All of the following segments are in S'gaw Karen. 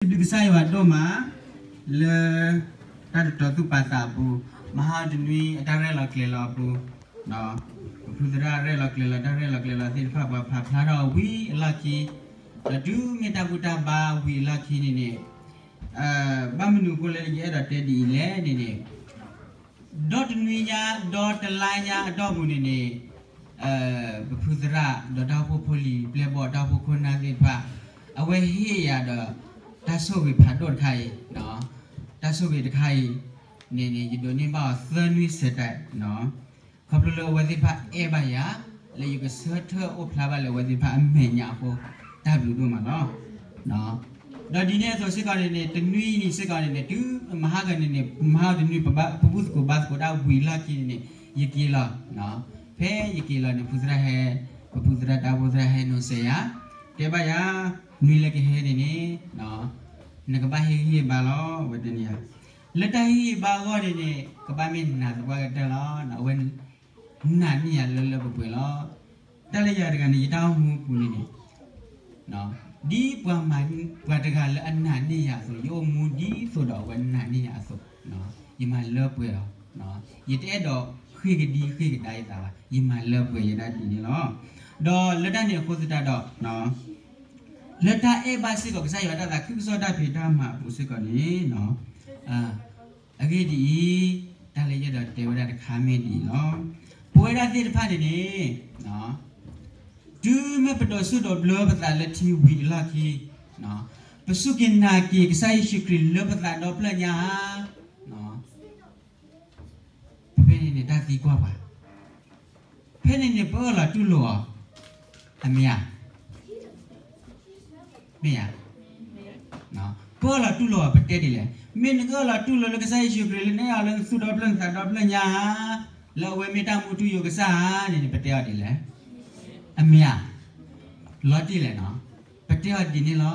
ဒုးကစၢ်ယွၤဒိၣ်မး လၢတၢ်တတီၤသူၣ်ပာ်သးအပူၤ, မဟါတနွံအတၢ်ရဲၣ်လီၤကျဲၤလီၤအပူၤ, ပဖုသရၣ်ရဲၣ်လီၤကျဲၤလီၤတၢ်ရဲၣ်လီၤကျဲၤလီၤသ့ၣ်တဖၣ် ပှၤဖးဖျါထီၣ်ဝံၤအလီၢ်ခံ, ဒီးတုၤမ့ၢ်တၢ်ဘူၣ်တၢ်ဘါဝံၤအလီၢ်ခံန့ၣ်န့ၣ်, ဘၣ်မနုၤအဃိလၢယအဲၣ်ဒိးတဲဒ်အံၤလဲၣ်န့ၣ်န့ၣ်, ဒီတနွံညါ ဒီတလါညါအတီၢ်ပူၤန့ၣ်န့ၣ်, ပဖုသရၣ် ဒီးတၢ်အိၣ်ဖှိၣ်ဖိလံၤပျဲၢ်ဘီၣ် တၢ်အိၣ်ဖှိၣ်ခိၣ်နၢ်သ့ၣ်တဖၣ်, အဝဲဟ့ၣ်ယၤဒီး တၢ်ဆိၣ်ဂ့ၤဖးဒိၣ်တခါအံၤ, တၢ်ဆိၣ်ဂ့ၤတခါအံၤန့ၣ်န့ၣ် ယဒိးန့ၢ်ဘၣ်အီၤသၢနွံဆၢတဲာ်, ခီဖျိလၢအဝဲသ့ၣ်တဖၣ်အဲၣ်ဘၣ်ယၤ လၢယကဆၢထၢၣ်အိၣ်ဖျါဘၣ်လၢအဝဲသ့ၣ်တဖၣ်အမဲာ်ညါအဃိ, တၢ်ဘျုးဒိၣ်မးလီၤ. ဒီးဒ်န့ၣ်အသိးစ့ၢ်ကီးန့ၣ်န့ၣ် တနွံအံၤစ့ၢ်ကီးန့ၣ်န့ၣ် တုၤမဟါဂၤန့ၣ်န့ၣ် မဟါတနွံ ပဘူၣ်သကိးဘါသကိးတၢ်ဝံၤလီၢ်ခံန့ၣ်န့ၣ် ယက့ၤလီၤ. ဖဲယက့ၤလီၤန့ၣ် ဖုသရၣ်ဟဲ, ပဖုသရၣ်တၢ်အိၣ်ဖှိၣ်သရၣ်ဟဲနီၤစဲးယၤ, တဲဘၣ်ယၤ, နွံလၢကဟဲန့ၣ်န့ၣ် နကဘၣ်ဟ့ၣ်ဂံၢ်ဟ့ၣ်ဘါလီၤ အဝဲတဲန့ၢ်ယၤ, လၢတၢ်ဟ့ၣ်ဂံၢ်ဟ့ၣ်ဘါအဂီၢ်န့ၣ်န့ၣ် ကဘၣ်မ့ၢ်နာ်သပှၢ်ကတၢၢ်လီၤ. အဝဲနာ်န့ၢ်ယၤလၢလၢပှဲၤပှဲၤလီၤ. တၢ်လၢယၤတဂၤန့ၣ် ယတၢ်အိၣ်မူအပူၤန့ၣ်န့ၣ် ဒ်ပှၤမၤ, ပှၤတဂၤလၢအနာ်န့ၢ်ယၤအသိး ယအိၣ်မူဒ်သိးဒီးအဝဲနာ်န့ၢ်ယၤအသိး, ယမၤလၢပှဲၤလီၤ. ယတအဲၣ်ဒိးဃ့ၢ်ကဒံဃ့ၢ်ကဒါယသးဘၣ်, ယမၤလၢပှဲၤယဒၣ်ဒ်န့ၣ်လီၤ. ဒီးလၢတၢ်န့ၣ်အဃိသတးဒီး လၢတၢ်အဲၣ်ဘၣ်စ့ၢ်ကီးကစၢ်ယွၤတၢ်သးခုကစီၣ်တၢ်ဖံးတၢ်မၤအပူၤစ့ၢ်ကီးန့ၣ်, အဂ့ၢ်ဒ်အံၤ, တၢ်လၢယအဲၣ်ဒိးတဲဝဲဒၣ်တခါမ့ၢ်ဒ်အံၤလီၤ. ပဝဲဒၣ်သ့ၣ်တဖၣ်န့ၣ်န့ၣ်, တုၤမ့ၢ်ပဒိးစူၣ်ဒိးဘျၢပသးလၢထံဝံၤအလီၢ်ခံ, ပစူၢ်က့ၤနာ်က့ၤကစၢ်ယ့ၣ်ၡူးခရံာ်လၢပသးဒီဖျၢၣ်ညါဧါ, ဖဲန့ၣ်န့ၣ်တၢ်သံကွၢ်ပှၤ, ဖဲန့ၣ်န့ၣ်ပအၢၣ်လီၤတူၢ်လိာ်အီၤ, အမ့ၢ်ဧါ, မ့ၢ်ဧါ, ပအၢၣ်လီၤတူၢ်လိာ်အီၤ ပတဲဒ်လဲၣ်. မ့ၢ်နကအၢၣ်လီၤတူၢ်လိာ်လၢကစၢ်ယ့ၣ်ၡူးခရံာ်လၢနအဲၣ်အီၤလၢနသူၣ်ဒီဖျၢၣ်နသးဒီဖျၢၣ်ညါဧါ, လၢအဝဲမ့ၢ်တၢ်မူထူယိာ်ကစၢ်ဧါန့ၣ်န့ၣ် ပတဲအီၤဒ်လဲၣ်. အမ့ၢ်ဧါ, လီၤတံၢ်လဲၣ်နီၤ, ပတဲအီၤဒ်န့ၣ်လီၤ.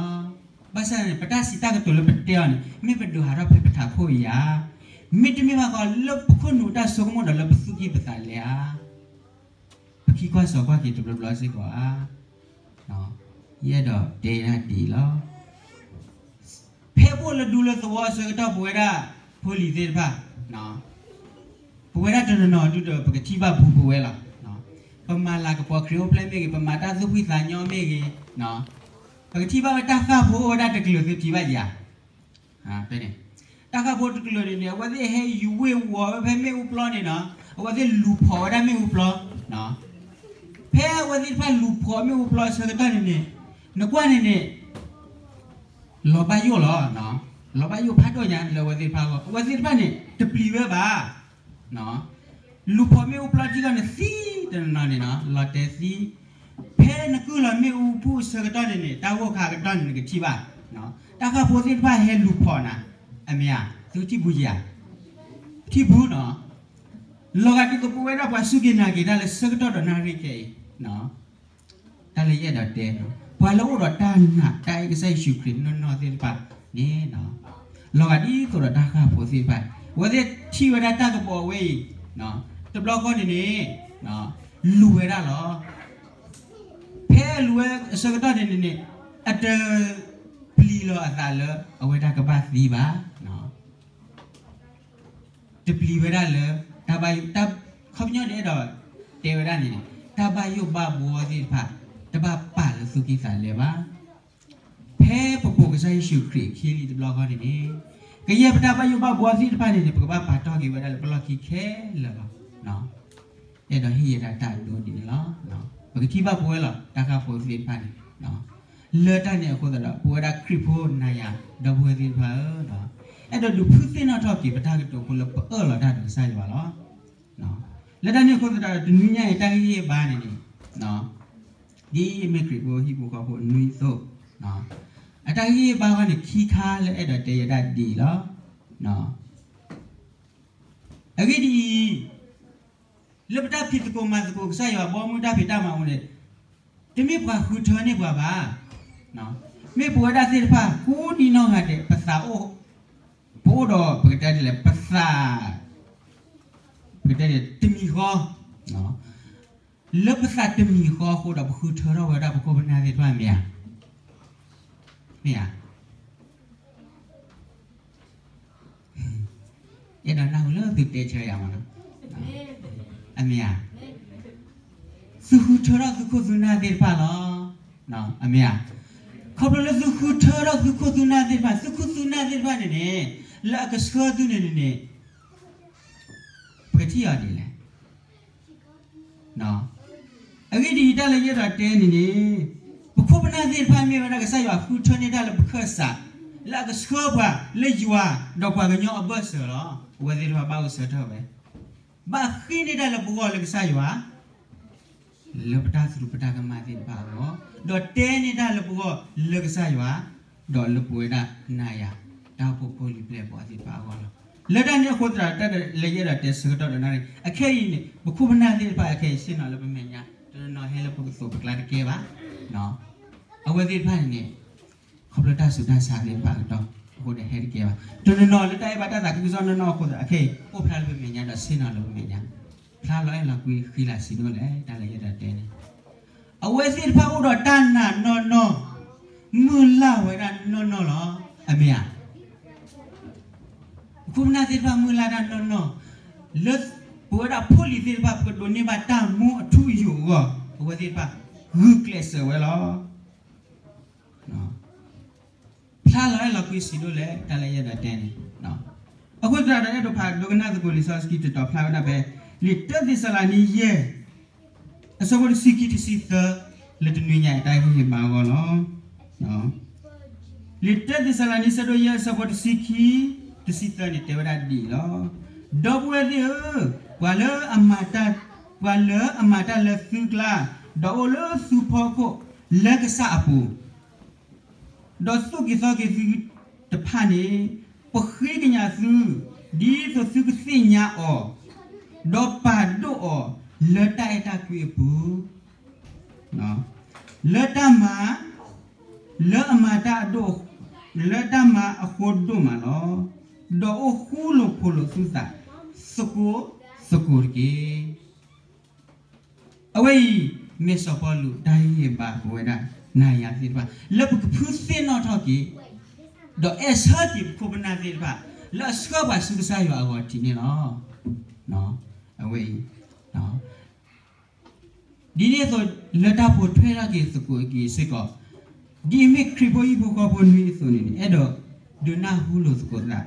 ဘၣ်ဆၣ်န့ၣ် ပတၢ်စံးတၢ်ကတိၤလၢပတဲအီၤန့ၣ် မ့ၢ်ပဒုးဟးထီၣ်ဖဲပထးခိၣ်အံၤဧါ, မ့တမ့ၢ်ဘၣ်ဃီ လၢပခိၣ်နူာ်တၢ်ဆိကမိၣ်ဒီးလၢပသူၣ်ကံၢ်ပသးလဲဧါ, ပခံကွၢ်စီၤကွၢ်က့ၤတဘျီဘျီစ့ၢ်ကီးဧါ. ယအဲၣ်ဒိးတဲဒၣ်ဒ်အံၤလီၤ. ဖဲပအိၣ်လၢဒူလၢသဝီအဆၢကတီၢ် ပဝဲဒၣ်ဖိလံၤသ့ၣ်တဖၣ်, ပဝဲဒၣ်တနီၤနီၤဒုဒီး ပကထံၣ်ဘၣ်ပူၤပဝဲလီၤ. ပမၤလၤကပီၤခရံာ်အိၣ်ဖျဲၣ်မ့ၢ်ဂ့ၤ, ပမၤတၢ်သူၣ်ဖှံသးညီမ့ၢ်ဂ့ၤ, ပကထံၣ်ဘၣ်ဝဲတၢ်ဃၣ်ဖိအိၣ်ဝဲဒၣ်တကလုာ်သုထံၣ်ဘၣ်ဧါ. ဖဲန့ၣ် တၢ်ဃၣ်ဖိတကလုာ်န့ၣ်န့ၣ် အဝဲသ့ၣ်ဟဲယူၤဝ့ၤဝီၤဝဲဖဲမ့ၣ်အူပျီန့ၣ်နီၤ, အဝဲသ့ၣ်လူၤဖီၣ်ဝဲဒၣ်မ့ၣ်အူပျီ, ဖဲအဝဲသ့ၣ်တဖၣ်လူၤဖီၣ်မ့ၣ်အူပျီအဆၢကတီၢ်န့ၣ်န့ၣ်, နကွၢ်န့ၣ်န့ၣ် လီၤဘၣ်ယိၣ်လီၤ, လီၤဘၣ်ယိၣ်ဖးဒိၣ်ညါလၢအဝဲသ့ၣ်တဖၣ်အဂီၢ်, အဝဲသ့ၣ်တဖၣ်န့ၣ် တပျံၤဝဲဘၣ်. လူၤဖီၣ်မ့ၣ်အူပျီထံကီၢ်န့ၣ်သံတနီၤနီၤန့ၣ်နီၤ, လီၤတဲာ်သံ. ဖဲနကုၢ်လီၤမ့ၣ်အူပူၤအဆၢကတီၢ်န့ၣ်န့ၣ် တၢ်ဂိၢ်ခါကတီၢ်န့ၣ် နကထံၣ်ဘၣ်, တၢ်ဃၣ်ဖိသ့ၣ်တဖၣ်ဟဲလူၤဖီၣ်နၤ, အမ့ၢ်ဧါ, သုထံၣ်ဘူးဧါ, ထံၣ်ဘူးနီၤ. လီၤဂာ်ဒ်သိးပဝဲဒၣ်ပှၤစူၢ်က့ၤနာ်က့ၤတၢ်လၢဆၢကတီၢ်ဒီးနၣ်ရံၣ်ခဲအံၤ တၢ်လၢယအဲၣ်ဒိးတဲ, ပှၤလၢအိၣ်ဒီးတၢ်နာ်တၢ်အဲၣ်ကစၢ်ယ့ၣ်ၡူးခရံာ်နီၢ်နီၢ်သ့ၣ်တဖၣ်န့ၣ်, လီၤဂာ်ဒ်သိးဒီးတၢ်ဃၣ်ဖိသ့ၣ်တဖၣ်, အဝဲသ့ၣ်ထံၣ်ဝဲဒၣ်တၢ်ကပီၤဝဲအံၤ, တဘျီဃီန့ၣ်န့ၣ်, လူၤဝဲဒၣ်လီၤ. ဖဲအလူၤဝဲအဆၢကတီၢ်န့ၣ်န့ၣ်န့ၣ်, အတပျံၤလီၤအသးလၢ အဝဲဒၣ်ကဘၣ်သံဘၣ် တပျံၤဝဲဒၣ်လၢ တၢ်ဘၣ်ယိၣ်, ခီပညီန့ၣ်အဲၣ်ဒိးတဲဝဲဒၣ်န့ၣ်န့ၣ်, တၢ်ဘၣ်ယိၣ်ဘၣ်ဘှီသ့ၣ်တဖၣ် တဘၣ်ပာ်လၢသူၣ်ကံၢ်သးလဲဘၣ်. ဖဲပပိာ်ကစၢ်ယ့ၣ်ၡူးခရံာ်အခံလံတဘျီဃီန့ၣ်န့ၣ်, ကယဲၢ်ပတၢ်ဘၣ်ယိၣ်ဘၣ်ဘှီသ့ၣ်တဖၣ်န့ၣ်န့ၣ် ပကဘၣ်ပာ်တ့ၢ်က့ၤဝဲဒၣ်လၢပလီၢ်ခံခဲလၢာ်လီၤ. အဲၣ်ဒိးဟ့ၣ်ယဲဒၣ်တၢ်အဒိဒ်န့ၣ်လီၤ. ပကထံၣ်ဘၣ်ပဝဲလီၤ တၢ်ဃၣ်ဖိသ့ၣ်တဖၣ်န့ၣ်, လၢတၢ်န့ၣ်အဃိသတးဒီး ပဝဲဒၣ်ခရံာ်ဖိနၤယၤ ဒီပုၢ်ဝဲၢ်သ့ၣ်တဖၣ်ဧၢ, အဲၣ်ဒိးဒုးဖုသ့ၣ်နီၣ်ထီၣ်က့ၤ ပတၢ်ကတိၤဖိလၢပအၢၣ်လီၤတၢ်ဒီးကစၢ်ယွၤလီၤ. လၢတၢ်န့ၣ်အဃိသတးဒီး တနွံညါအံၤတၢ်ဂ့ၢ်ဘါန့ၣ်န့ၣ်, ဒ်အမ့ၢ်ခရံာ်ဖိဟံၣ်ဖိဃီဖိနွံသိး, အတၢ်ဂ့ၢ်ဘါဃီန့ၣ် ခံခါလၢအဲၣ်ဒိးတဲယဲဒၣ်ဒ်အံၤလီၤ. အဂ့ၢ်ဒ်အံၤ, လၢပတၢ်ဖံးသကိးမၤသကိးကစၢ်ယွၤဘီမုၢ်တၢ်ဖံးတၢ်မၤအပူၤန့ၣ်, တမ့ၢ်ပှၤဃုထၢန့ၢ်ပှၤဘၣ်. မ့ၢ်ပဝဲဒၣ်သ့ၣ်တဖၣ် ကိးဒံနီၢ်ဂၤဒဲး ပသးအိၣ်, ပအိၣ်ဒီး ပကတဲဒ်လဲၣ် ပသး, ပကတဲဒ်လဲၣ် တမံၤဃီ, လၢပသးတမံၤဃီအဃိဒီး ပဃုထၢထီၣ်ဝဲဒၣ်ပခိၣ်ပနၢ်သ့ၣ်တဖၣ် မ့ၢ်ဧါ. မ့ၢ်ဧါ. အဲၣ်ဒိးနၢ်ဟူလၢသုတဲဆၢယၤမးနီၤ, အမ့ၢ်ဧါ. သုဃုထၢထီၣ်သုခိၣ်သုနၢ်သ့ၣ်တဖၣ်လီၤ, အမ့ၢ်ဧါ. ခီဖျိလၢသုဃုထၢထီၣ်သုခိၣ်သုနၢ်သ့ၣ်တဖၣ်, သုခိၣ်သုနၢ်သ့ၣ်တဖၣ်န့ၣ်န့ၣ်, လၢအကဆှၢသုန့ၣ်န့ၣ်န့ၣ်, ပကထံၣ်အီၤဒ်လဲၣ်. အဂ့ၢ်ဒ်အံၤ, တၢ်လၢယအဲၣ်ဒိးတဲန့ၣ်န့ၣ်, ပခိၣ်ပနၢ်သ့ၣ်တဖၣ်မ့ၢ်ဝဲဒၣ်ကစၢ်ယွၤဃုထၢန့ၢ်တၢ်လၢပခၢၣ်စး, လၢအကဆှၢပှၤလၢယွၤဒီးပှၤကညီအဘၢၣ်စၢၤလီၤ. အဝဲသ့ၣ်တဖၣ်ဘၣ်အိၣ်ဆၢထၢၣ်ဝဲ, ဘၣ်ဃ့န့ၢ်တၢ်လၢပဂီၢ်လၢကစၢ်ယွၤ လၢပတၢ်သရူးပတၢ်ကမၣ်သ့ၣ်တဖၣ်အဂီၢ်, ဒီးတဲန့ၢ်တၢ်လၢပဂီၢ်လၢကစၢ်ယွၤ, ဒီးလၢပဝဲဒၣ်နၤယၤ, တၢ်အိၣ်ဖှိၣ်ဖိလံၤပျဲၢ်ဘီၣ်သ့ၣ်တဖၣ်အဂီၢ်လီၤ. လၢတၢ်န့ၣ်အဃိသတးဒီး တၢ်လၢယအဲၣ်ဒိးတဲဆၢကတီၢ်ဒီးနၣ်ရံၣ်အခဲအံၤန့ၣ်, ပခိၣ်ပနၢ်သ့ၣ်တဖၣ်အခဲအံၤ ဆ့ၣ်နီၤလၢပမဲာ်ညါ, တနီၤနီၤဟဲလၢပကသိးပကျါတကဲဘၣ်. အဝဲသ့ၣ်တဖၣ်န့ၣ်န့ၣ်, ခီဖျိတၢ်ဆူးတၢ်ဆါသ့ၣ်တဖၣ်အကတီၢ်အဃိဒီးဟဲတကဲဘၣ်. တနီၤနီၤလၢတၢ်အဲၣ်ဘၣ်တၢ်သးခုကစီၣ်နီၢ်နီၢ်အဃိသတးခဲအံၤ အိၣ်ဖျါလၢပမဲာ်ညါဒီးဆ့ၣ်နီၤလၢပမဲာ်ညါ, ဖျါလီၤအဲၣ်လီၤကွံဃံလၤဆံးဒိၣ်လဲၣ် တၢ်လၢယအဲၣ်ဒိးတဲန့ၣ်, အဝဲသ့ၣ်တဖၣ်အိၣ်ဒီးတၢ်နာ်နီၢ်နီၢ်, မုၢ်လၢ်ဝဲဒၣ်နီၢ်နီၢ်လီၤ. အမ့ၢ်ဧါ. ပခိၣ်ပနၢ်သ့ၣ်တဖၣ်မုၢ်လၢ်တၢ်နီၢ်နီၢ်, လၢပဝဲဒၣ်ဖိလံၤသ့ၣ်တဖၣ် ပကဒိးန့ၢ်ဘၣ်တၢ်မူအထူအယိာ်အဂီၢ်, အဝဲသ့ၣ်တဖၣ်ဂုာ်ကျဲးစၢးဝဲလီၤ. ဖျါလီၤအဲၣ်လီၤကွံဆံးဒိၣ်လဲၣ် တၢ်လၢယအဲၣ်ဒိးတဲန့ၣ်, အဃိသတးဒီး အဲၣ်ဒိးဖးဒိကနၣ်သကိးလံာ်စီဆှံတတီၤဖျါဝဲဒၣ်ဖဲ လံာ်တၢသ့းစၤလနံယဲၢ် အဆၢဖိတဆံခံတဆံသၢ, လၢတနွံညါအတၢ်ဟ့ၣ်ဂံၢ်ဟ့ၣ်ဘါအဂီၢ်လီၤ. လံာ်တၢသ့းစၤလနံ ဆၢဒိၣ်ယဲၢ် အဆၢဖိတဆံခံ, တဆံသၢန့ၣ် တဲဝဲဒၣ်ဒ်အံၤလီၤ. ဒီပုၢ်ဝဲၢ်သ့ၣ်ဧၢ, ပှၤလၢအမၤတၢ်, ပှၤလၢအမၤတၢ်လၢသုကျါ, ဒီးအိၣ်လၢသုဖီခိၣ်လၢကစၢ်အပူၤ ဒီးသိၣ်က့ၤသီက့ၤသုတဖၣ်န့ၣ်, ပဃ့ကညးသု, ဒ်သိးသုကသ့ၣ်ညါအီၤ, ဒီးပာ်ဒိၣ်အီၤလၢတၢ်အဲၣ်တၢ်ကွံအပူၤ, လၢတၢ်မၤ, လၢအမၤတၢ်အဒိၣ်, လၢတၢ်မၤအဃိဒိၣ်မးလီၤ. ဒီးအိၣ်ဃူလိာ်ဖိးလိာ်သုသးသကိးသကိးတက့ၢ်. အဝဲအံၤ မ့ၢ်စီၤပီလူးတၢ်ဟ့ၣ်ဂံၢ်ဟ့ၣ်ဘါပဝဲဒၣ်နၤယၤသ့ၣ်တဖၣ် လၢပကဖုသ့ၣ်နီၣ်ထီၣ်က့ၤ, ဒီးအဲၣ်ဆၢက့ၤပခိၣ်ပနၢ်သ့ၣ်တဖၣ် လၢအဆှၢပှၤဆူကစၢ်ယွၤအဂီၢ်ထံးန့ၣ်လီၤ. အဝဲအံၤ ဒ်န့ၣ်အသိး လၢတၢ်ပိာ်ထွဲထီၣ်က့ၤသကိးက့ၤစ့ၢ်ကီး, ဒ်အမ့ၢ်ခရံာ်ဖိဟံၣ်ဖိဃီဖိနွံအသိးန့ၣ်န့ၣ် အဲၣ်ဒိးဒုးနၢ်ဟူလိာ်သကိးသး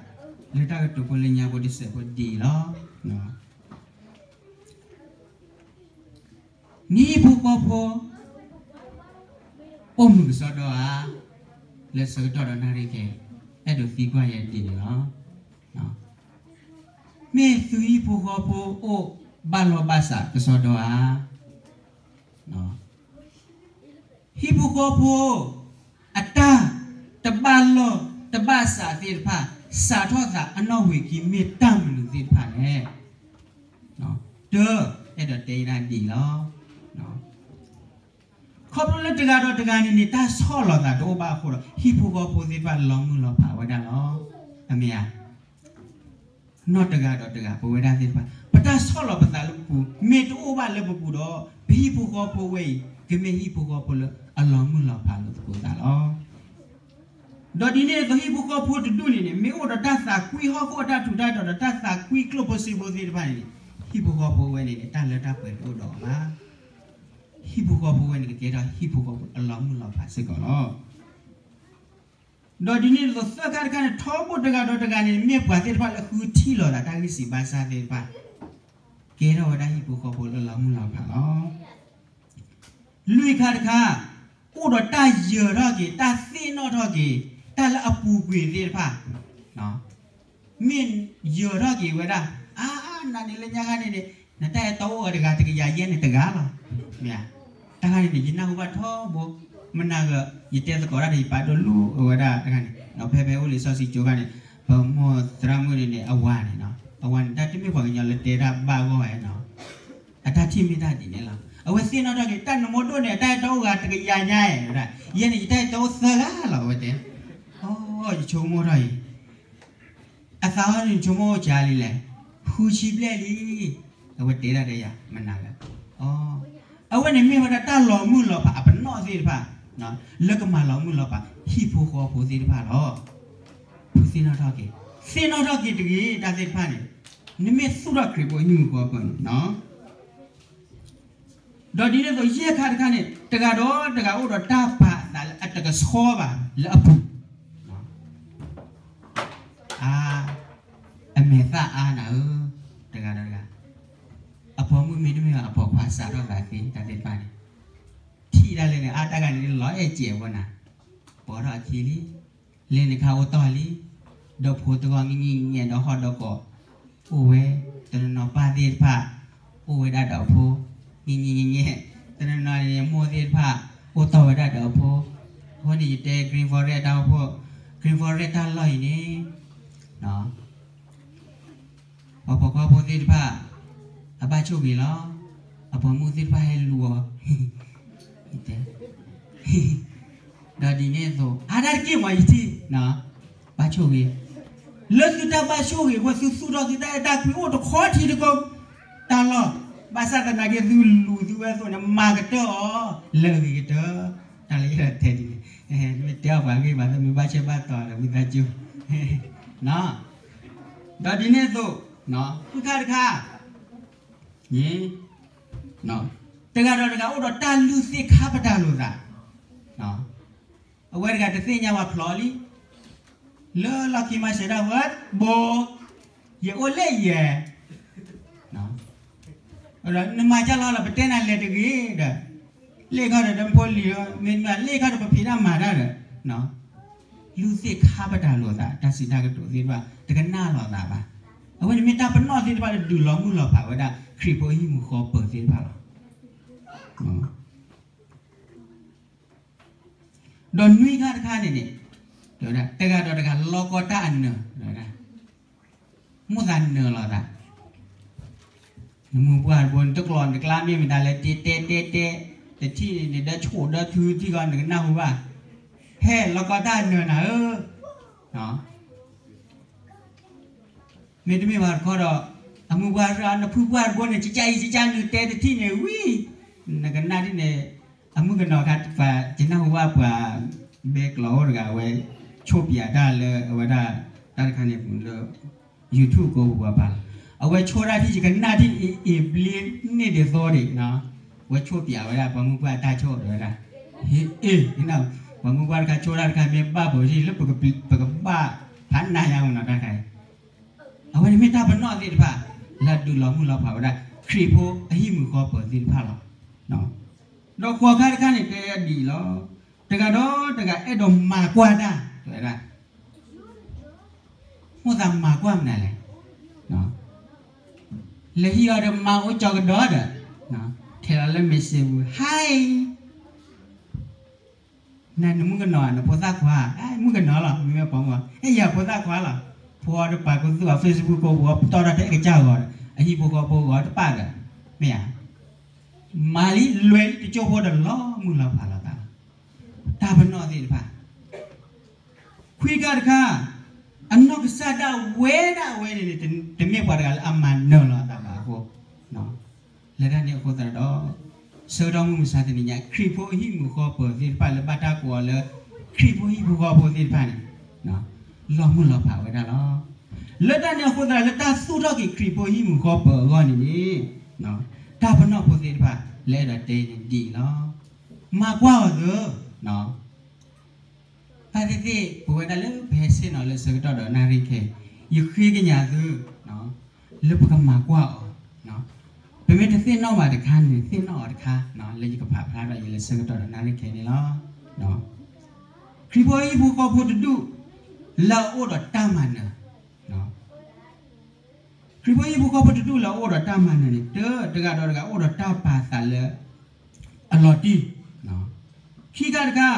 လၢတၢ်ကတိၤဖိလၢညါဖိတစဲးဖိဒ်အံၤလီၤ. နဟံၣ်ဖိဃီဖိ အိၣ်မုာ်ကစီဒီဧါ, လၢဆၢကတီၢ်ဒီးနၣ်ရံၣ်ခဲအံၤ အဲၣ်ဒိးသံကွၢ်ယဲဒ်န့ၣ်လီၤ. မ့ၢ်သုဟံၣ်ဖိဃီဖိအိၣ်ဘၣ်လီၢ်ဘၣ်စးကစီဒီဧါ. ဟံၣ်ဖိဃီဖိ အတၢ်တဘၣ်လီၢ်တဘၣ်စးသ့ၣ်တဖၣ် စးထီၣ်သးအနီၣ်ဝံာ်ခံမ့ၢ်တၢ်မနုၤသ့ၣ်တဖၣ်လဲၣ်. တၢ အဲၣ်ဒိးတဲဒၣ်ဒ်အံၤလီၤ. ခီဖျိလၢတဂၤဒီးတဂၤန့ၣ်န့ၣ် တၢ်ဆီၣ်လီၤသးတအိၣ်ဘၣ်အဃိဒီး ဟံၣ်ဖိဃီဖိသ့ၣ်တဖၣ်လီၤမုၢ်လီၤဖးဝဲဒၣ်လီၤ. အမ့ၢ်ဧါ. နီၢ်တဂၤဒီးတဂၤ ပဝဲဒၣ်သ့ၣ်တဖၣ် ပတၢ်ဆီၣ်လီၤပသးလၢပပူၤ မ့ၢ်တအိၣ်ဘၣ်လၢပပူၤဒီး ပဟံၣ်ဖိဃီဖိဝဲအံၤ ကမ့ၢ်ဟံၣ်ဖိဃီဖိလၢအလီၤမုၢ်လီၤဖးလိာ်သကိးသးလီၤ. ဒီးဒ်န့ၣ်အသိး ဟံၣ်ဖိဃီဖိတဒူၣ်န့ၣ်န့ၣ် မ့ၢ်အိၣ်ဒီးတၢ်သးကွံဟီၣ်ခိၣ်အတၢ်ထူးတၢ်တီၤဒီး တၢ်သးကွံကျိၣ်ဖိစ့ဖိသ့ၣ်တဖၣ်န့ၣ်န့ၣ် ဟံၣ်ဖိဃီဖိဝဲန့ၣ်န့ၣ် တၢ်လၢတၢ်ပှဲၤတအိၣ်ဒီးအီၤဘၣ်. ဟံၣ်ဖိဃီဖိဝဲန့ၣ် ကကဲထီၣ်ဟံၣ်ဖိဃီဖိအလီၤမုၢ်လီၤဖးစ့ၢ်ကီးလီၤ. ဒီးဒ်န့ၣ်အသိး သၢခါတခါန့ၣ် ထီဘိတဂၤဒီးတဂၤန့ၣ် မ့ၢ်ပှၤသ့ၣ်တဖၣ်လၢဃုထံၣ်လိာ်သးတၢ်ဂံၢ်စံးဘါစၢ်သ့ၣ်တဖၣ် ကဲထီၣ်ဝဲဒၣ်ဟံၣ်ဖိဃီဖိလၢအလီၤမုၢ်လီၤဖးလီၤ. လွံၢ်ခါတခါ အိၣ်ဒီးတၢ်ယၢၤထီၣ်က့ၤ တၢ်သ့ၣ်နီၣ်ထီၣ်က့ၤ တၢ်လၢအပူၤကွံာ်သ့ၣ်တဖၣ် မ့ၢ်ယၢၤထီၣ်က့ၤဝဲဒၣ် အါ နၤန့ၣ်လၢညါခါန့ၣ်န့ၣ် နတၢ်အဲၣ်တီအိၣ်ဂၤတဂၤတကယၤ ယဲန့ၣ်တဂၤလီၤ. မ့ၢ်ဧါ. တၢ်ခါန့ၣ်န့ၣ် ယနၢ်ဟူဘၣ်ထီဘိ မနၤဂၤ ယတဲသကိးတၢ်ဒီး ယပာ်ဒိၣ်လူၤဝဲဒၣ်တခါန့ၣ် ဖဲဖဲအိၣ်လံာ်စီဆှံကၠိခါန့ၣ် ပမိၢ်သရၣ်မုၣ်န့ၣ်န့ၣ် အဝၤန့ၣ်နီၤ အဝၤန့ၣ် တၢ်တမ့ၢ်ပှၤကညီလၢတဲတၢ်ဘၣ်ဂီၢ်ဝဲနီၤ အတၢ်ထံၣ်မ့ၢ်တၢ်ဒ်န့ၣ်လီၤ. အဝဲသ့ၣ်နီၣ်ထီၣ်က့ၤ တၢ်နမိၢ်ဒိၣ်န့ၣ် အတၢ်အဲၣ်တီအိၣ်ဂၤတကယၤညါဝဲဒၣ် ယဲန့ၣ် ယတၢ်အဲၣ်တီအိၣ်သၢဂၤလီၤ အဝဲတဲ. အိ ယဆိကမိၣ်ထီၣ်အံၤ အသးအီၤန့ၣ် နဆိကမိၣ်အိၣ်ကၢလံလဲၣ်. ဃုဆံဘျဲၣ်လံ. အဝဲတဲဒၣ်ဒီးယၤ မနၤဂၤ အဝဲန့ၣ်မ့ၢ်ဝဲဒၣ်တၢ်လီၤမုၢ်လီၤဖးအပနီၣ်သ့ၣ်တဖၣ် လၢကမၤလီၤမုၢ်လီၤဖး ဟံၣ်ဖိဃီဖိသ့ၣ်တဖၣ်လီၤ. ဖု သ့ၣ်နီၣ်ထီၣ်က့ၤ, သ့ၣ်နီၣ်ထီၣ်က့ၤတဂ့ၤ တၢ်သ့ၣ်တဖၣ်န့ၣ်, နမ့ၢ်သူၣ်ထီၣ်ခရံာ်ဖိဟံၣ်မုၢ်ဃီပၢၤန့ၣ်, ဒီးဒ်န့ၣ်အသိး ယဲၢ်ခါတခါန့ၣ် တဂၤဒီးတဂၤအိၣ်ဒီးတၢ်ပာ်အသးလၢအတကဆှီဘၣ်လၢအပူၤ, အါ, အမဲာ်သၣ်အါနၤဧၢ, တဂၤဒီးတဂၤ, အပိာ်မုၣ်မ့တမ့ၢ်ဘၣ် အပိာ်ခွါစးထီၣ်သးသ့ တၢ်သ့ၣ်တဖၣ်န့ၣ်, ထံၣ်ဒၣ်လဲာ်န့ၣ် အါတဂၤန့ၣ်လီၤအဲၣ်စဲးဖိနၤ, ပိာ်ထီၣ်အခံလံ, လ့ၤနခါအိၣ်တီၢ်လံ, ဒီးဖိတဂီၤငဲၢ်ငဲၢ်ဒီးဟီၣ်ဒီးကီး, အိၣ်ဝဲ, တနီၤနီၤပၢ်သ့ၣ်တဖၣ်, အိၣ်ဝဲဒၣ်ဒီးအဖိ, ငဲၢ်ငဲၢ်, တနီၤနီၤန့ၣ်မိၢ်သ့ၣ်တဖၣ်, အိၣ်တီၢ်ဝဲဒၣ်ဒီးအဖိ, အဃိန့ၣ်ယတဲ Green Forest တၢ်အိၣ်ဖှိၣ်, Green Forest တၢ်လီၢ်အံၤန့ၣ် ပှၤပိာ်ခွါဖိသ့ၣ်တဖၣ် အဘၣ်ဆိၣ်ဂ့ၤလီၤ. အပိာ်မုၣ်သ့ၣ်တဖၣ်ဟဲလူၤအီၤ, ဒီးဒ်န့ၣ်အသိး အါဒၣ်တက့ၢ်မးယထံၣ်, ဘၣ်ဆိၣ်ဂ့ၤ, လၢသုတၢ်ဘၣ်ဆိၣ်ဂ့ၤအဃိ သုသူၣ်ထီၣ်သုတၢ်အဲၣ်တၢ်ကွံအိၣ်တခီထံးတကိးတၢ်လီၢ်, ဘၣ်ဆၣ်သနာ်က့သုလူၤသုဝဲအသိးန့ၣ် မၤကတၢၢ်အီၤ လၢအဂ့ၤကတၢၢ်, တၢ်လၢယတဲဒ်န့ၣ်, မ့ၢ်တဲအီၤပှၤဂ့ၢ်ဘၣ် မ့ၢ်ဘၣ်ဆၢဘၣ်တီၤဒီးဝံသးစူၤ ဒီးဒ်န့ၣ်အသိး, ဃုခါတခါ, တဂၤဒီးတဂၤအိၣ်ဒီးတၢ်လုၢ်သ့ၣ်ခါပတာ်လိာ်သး, အဝဲတဂၤတသ့ၣ်ညါဝဲဖျိးလံ, လၢလီၢ်ခံမၤစၢၤဒၣ်ဝဲ, ဘိ, ယအိၣ်လၢယဲ နမၤကၢ်လီၤလီၤ ပတဲနၤလဲၤတဂ့ၤဒီး, လ့ၣ်ခီဒီးဒီဖိလံၤ, မ့တမ့ၢ်လ့ၣ်ခီဒီးပဖံးတၢ်မၤတၢ်ဒီး, လုၢ်သ့ၣ်ခါပတာ်လိာ်သး တၢ်စံးတၢ်ကတိၤသ့ၣ်တဖၣ် တကနၣ်လိာ်သးဘၣ်. အဝဲန့ၣ်မ့ၢ်တၢ်ပနီၣ်သ့ၣ်တဖၣ်လၢဒုးလီၤမုၢ်လီၤဖးဝဲဒၣ် ခရံာ်ဖိဟံၣ်မုၢ်ဃီပၢၤသ့ၣ်တဖၣ်လီၤ. ဒီးနွံခါတခါန့ၣ်န့ၣ်, တဂၤဒီးတဂၤလီၤကီတၢ်အနၢၤ, မိၣ်သးနၢၤလိာ်သး, နမုၢ်ပှၢ်တဘိန့ၣ် တကျိၤနကျါမ့ၢ်မတၤလဲၣ် တဲတဲတဲတဲ, တထံၣ်န့ၣ်န့ၣ် ဒၢဆိၣ်ဒၢထုထံၣ်ဃီ နကနၢ်ဟူဘၣ်, ဟဲလီၤကီတၢ်အနၢၤနၤဧၢ မ့တမ့ၢ်ဘၣ်တခီဒီး, အမုၢ်ပှၢ် နဖုပှၢ်တဘိန့ၣ် ကကၢ်အံၤကကၢ်နုၤ တဲတထံၣ်န့ၣ်ဝံၤ, နကနၣ်ဒ်န့ၣ်, အမုၣ်ကနီၤခါ ပှၤကနၢ်ဟူဘၣ်ပှၤ ဘဲကျိးအိၣ်တဂၤဝဲ, ဆိၣ်ပၠးတၢ်လၢအဝဲဒၣ်, တၢ်တခါန့ၣ်ပူၤလၢ YouTube ကိးပူၤပှၤပာ်လီၤ, အဝဲဆိၣ်တၢ်ထံၣ်ယကနၣ်ဒ်အံၤ အ့ၤဘျ့န့ၣ်ဒ်သိးဒံး, အဝဲဆိၣ်ပၠးဝဲဒၣ်ပှၤမုၢ်ပှၢ်အတၢ်ဆိၣ်ဒီးဝဲဒၣ်, ဟ့ၣ်အ့ၣ်, ပှၤမုၢ်ပှၢ်တခါဆိၣ်တၢ်တခါမ့ၢ်ဘၣ်ဘိးထံၣ်လၢပကဘၣ်ဖးနးယါမနီၤတၢ်တခါအံၤ, အဝဲန့ၣ်မ့ၢ်တၢ်ပနီၣ်သ့ၣ်တဖၣ်, လၢဒုးလီၤမုၢ်လီၤဖးဝဲဒၣ် ခရံာ်ဖိအဟံၣ်မုၢ်ဃီပၢၤသ့ၣ်တဖၣ်လီၤ. ဒီးဃိးခါတခါန့ၣ် တဲဒ်အံၤလီၤ, တဂၤဒီးတဂၤအဲၣ်ဒိးမၤကွၢ်တၢ်, တဲဝဲဒၣ်, မိၣ်သးမၤကွၢ်မနုၤလဲၣ်, လဲၤဟံးအီၤဒီးမၤအိၣ်ကၠီကဒီးဒီး, ထဲလီၤလၢ message ပူၤ ဟါအံၤ နမုၣ်ကနီၤဧါ နဖိသၣ်ခွါ, မုၣ်ကနီၤလီၤ မ့မ့ၢ်ပိာ်မုၣ်, အဲၣ်ယၤဖိသၣ်ခွါလီၤ, ဖိအီၤတပာ်ခူသူၣ်အီၤ Facebook ကိးပူၤအီၤ ပတီၢ်ထီၣ်ထဲကစၢ်ဂီၤဒီး အဟံၣ်ဖိဃီဖိဂီၤတပာ်ဒီး, မ့ၢ်ဧါ, မၤလံလွဲၤလံတကၠိၢ်ဖိဒီးလီၤမုၢ်လီၤဖးလီၤသးလီၤ, တၢ်ပနီၣ်သ့ၣ်တဖၣ် ခွံခါတခါ, အနီၢ်ကစၢ်ဒၣ်ဝဲဒၣ်အဝဲန့ၣ်န့ၣ် တမ့ၢ်ပှၤတဂၤလၢအမၤနၢၤလီၤအသးဘၣ်အဃိ, လၢတၢ်န့ၣ်အဃိသတးဒီး, ဆၢကတီၢ်မုၢ်မဆါတနံၤညါ ခရံာ်ဖိဟံၣ်မုၢ်ဃီပၢၤသ့ၣ်တဖၣ်လၢဘၣ်တၢ်ကိးအီၤလၢ ခရံာ်ဖိဟံၣ်ဖိဃီဖိသ့ၣ်တဖၣ်န့ၣ်, လီၤမုၢ်လီၤဖးဝဲဒၣ်လီၤ. လၢတၢ်န့ၣ်အဃိသတး လၢတၢ်သူၣ်ထီၣ်က့ၤခရံာ်ဖိဟံၣ်မုၢ်ဃီပၢၤအဂီၢ်န့ၣ်န့ၣ်, တၢ်ပနီၣ်ဖိသ့ၣ်တဖၣ် လၢအဲၣ်ဒိးတဲန့ၣ်ဒ်အံၤလီၤ. မၤကွၢ်အီၤသၢ ဘၣ်သ့ၣ်သ့ၣ် ပဝဲဒၣ်လၢပဟဲဆ့ၣ်နီၤလၢဆၢကတီၢ်ဒီးနၣ်ရံၣ်ခဲအံၤ, ယဃ့ကညးသု လၢပကမၤကွၢ်အီၤ, ပမ့ၢ်တသ့ၣ်နီၣ်ဘၣ်တခါန့ၣ် သ့ၣ်နီၣ်အီၤတခါ လၢယကဖးဖျါထီၣ်အံၤလၢဆၢကတီၢ်ဒီးနၣ်ရံၣ်ခဲအံၤန့ၣ်လီၤ. ခရံာ်ဖိဟံၣ်ဖိဃီဖိတဒူၣ် လၢအအိၣ်ဒီးတၢ်မၤနၢၤ ခရံာ်ဖိဟံၣ်ဖိဃီဖိတဒူၣ်လၢအအိၣ်ဒီးတၢ်မၤနၢၤန့ၣ် တၢ တဂၤဒီးတဂၤအိၣ်ဒီးတၢ်ပာ်သးလၢအလီၤတံၢ်, ခံခါတခါ,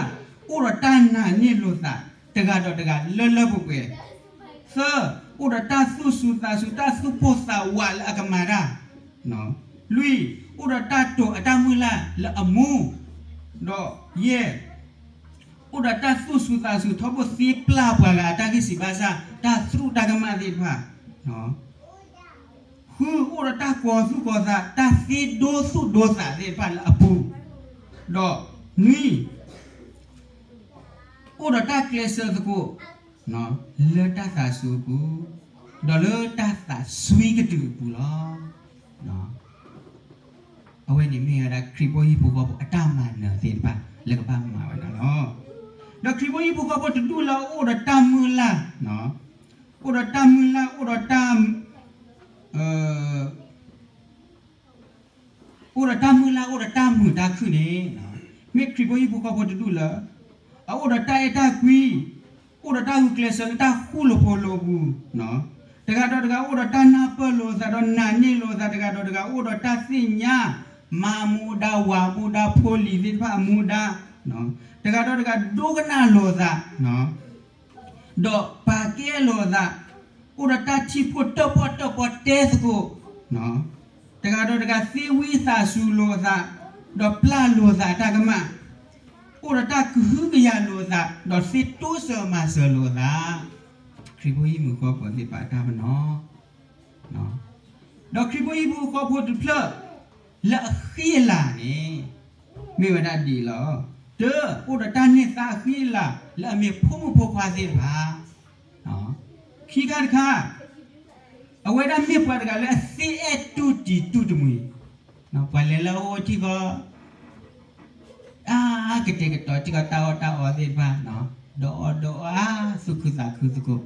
အိၣ်ဒီးတၢ်နာ်န့ၢ်လိာ်သး တဂၤဒီးတဂၤလၢလၢပှဲၤပှဲၤ, သၢ, အိၣ်ဒီးတၢ်သူၣ်စူၤသးစူၤ တၢ်သူၣ်ပိၢ်သးဝးလၢအကမၤတၢ်, လွံၢ်, အိၣ်ဒီးတၢ်တိာ်အတၢ်မုၢ်လၢ်လၢအမူ, ဒီးယဲၢ် အိၣ်ဒီးတၢ်သူၣ်စူၤသးစူၤထီဘိသ့ပျၢ်ပှၤဂၤအတၢ်ဂံၢ်စၢ်ဘါစၢ် တၢ်သရူးတၢ်ကမၣ်သ့ၣ်တဖၣ်, ဃု, အိၣ်ဒီးတၢ်ကီၤသူၣ်ကီၤသး တၢ်သ့ဒိသူၣ်ဒိသးသ့ၣ်တဖၣ်လၢအပူၤ, ဒီးနွံ, အိၣ်ဒီးတၢ်ကျဲးစၢးသကိး လၢတၢ်သးစူၤအပူၤ, ဒီးလၢတၢ်သးစွံကတုာ်အပူၤလီၤ. အဝဲန့ၣ်မ့ၢ်ဝဲဒၣ်ခရံာ်ဖိဟံၣ်ဖိဃီဖိအတၢ်မၤနၢၤသ့ၣ်တဖၣ်လၢကဘၣ်မၤဝဲဒၣ်လီၤ. ဒီးခရံာ်ဖိဟံၣ်ဖိဃီဖိတဒူၣ်လၢအအိၣ်ဒီးတၢ်မုၢ်လၢ်, အိၣ်ဒီးတၢ်မုၢ်လၢ်, အိၣ်ဒီးတၢ် အိၣ်ဒီးတၢ်မုၢ်လၢ်, အိၣ်ဒီးတၢ်မုာ်တၢ်ခုၣ်န့ၣ်, မ့ၢ်ခရံာ်ဖိဟံၣ်ဖိဃီဖိတဒူၣ်လၢ အအိၣ်ဒီးတၢ်အဲၣ်တၢ်ကွံ, အိၣ်ဒီးတၢ်ဂုာ်ကျဲးစၢးလၢတၢ်ဃူလိာ်ဖိးလိာ်အပူၤ, တဂၤဒီးတဂၤအိၣ်ဒီးတၢ်နၢ်ပၢၢ်လိာ်သးဒီးနာ်န့ၢ်လိာ်သး, တဂၤဒီးတဂၤအိၣ်ဒီးတၢ်သ့ၣ်ညါ မၤမူဒါ ဝၤမူဒါ ဖိလံၤသ့ၣ်တဖၣ်အမူဒါ, တဂၤဒီးတဂၤဒိကနၣ်လိာ်သး ဒီးပာ်ကဲလိာ်သး, အိၣ်ဒီးတၢ်ထံၣ်ဖိတၢၣ်ပီၣ်တၢၣ်ပီတဲသကိး, တဂၤဒီးတဂၤသ့ဝံသးစူၤလိာ်သး, ဒီးပျၢ်လိာ်သးတၢ်ကမၣ်, အိၣ်ဒီးတၢ်ကဟုကယာ်လိာ်သး, ဒီးသ့တိစၢၤမၤစၢၤလိာ်သး, ခရံာ်ဖိဟံၣ်ဖိဃီဖိသ့ၣ်တဖၣ်အတၢ်ပနီၣ် ဒီးခရံာ်ဖိဟံၣ်ဖိဃီဖိတဖျၢၣ် လၢအဃံအလၤန့ၣ် မ့ၢ်ဝဲဒၣ်ဒ်အံၤလီၤ. တၢ, အိၣ်ဒီးတၢ်န့ၢ်သါအဃံအလၤ လၢအမ့ၢ်ဖိမုၣ်ဖိခွါသ့ၣ်တဖၣ်, ခံခါတခါ, အဝဲဒၣ်မ့ၢ်ပှၤတဂၤလၢအသ့အဲၣ်တူၢ်တံၤတူၢ်တမှံၤ, ပှၤလဲၤလၢအအိၣ်ထံၣ်ဃီ အါ ကတဲာ်ကတီၤထံၣ်ဃီတၢ်အီၣ်တၢ်အီသ့ၣ်တဖၣ်, ဒီးအီၣ်ဒီးအီအါ သူၣ်ခုသးခုသကိး,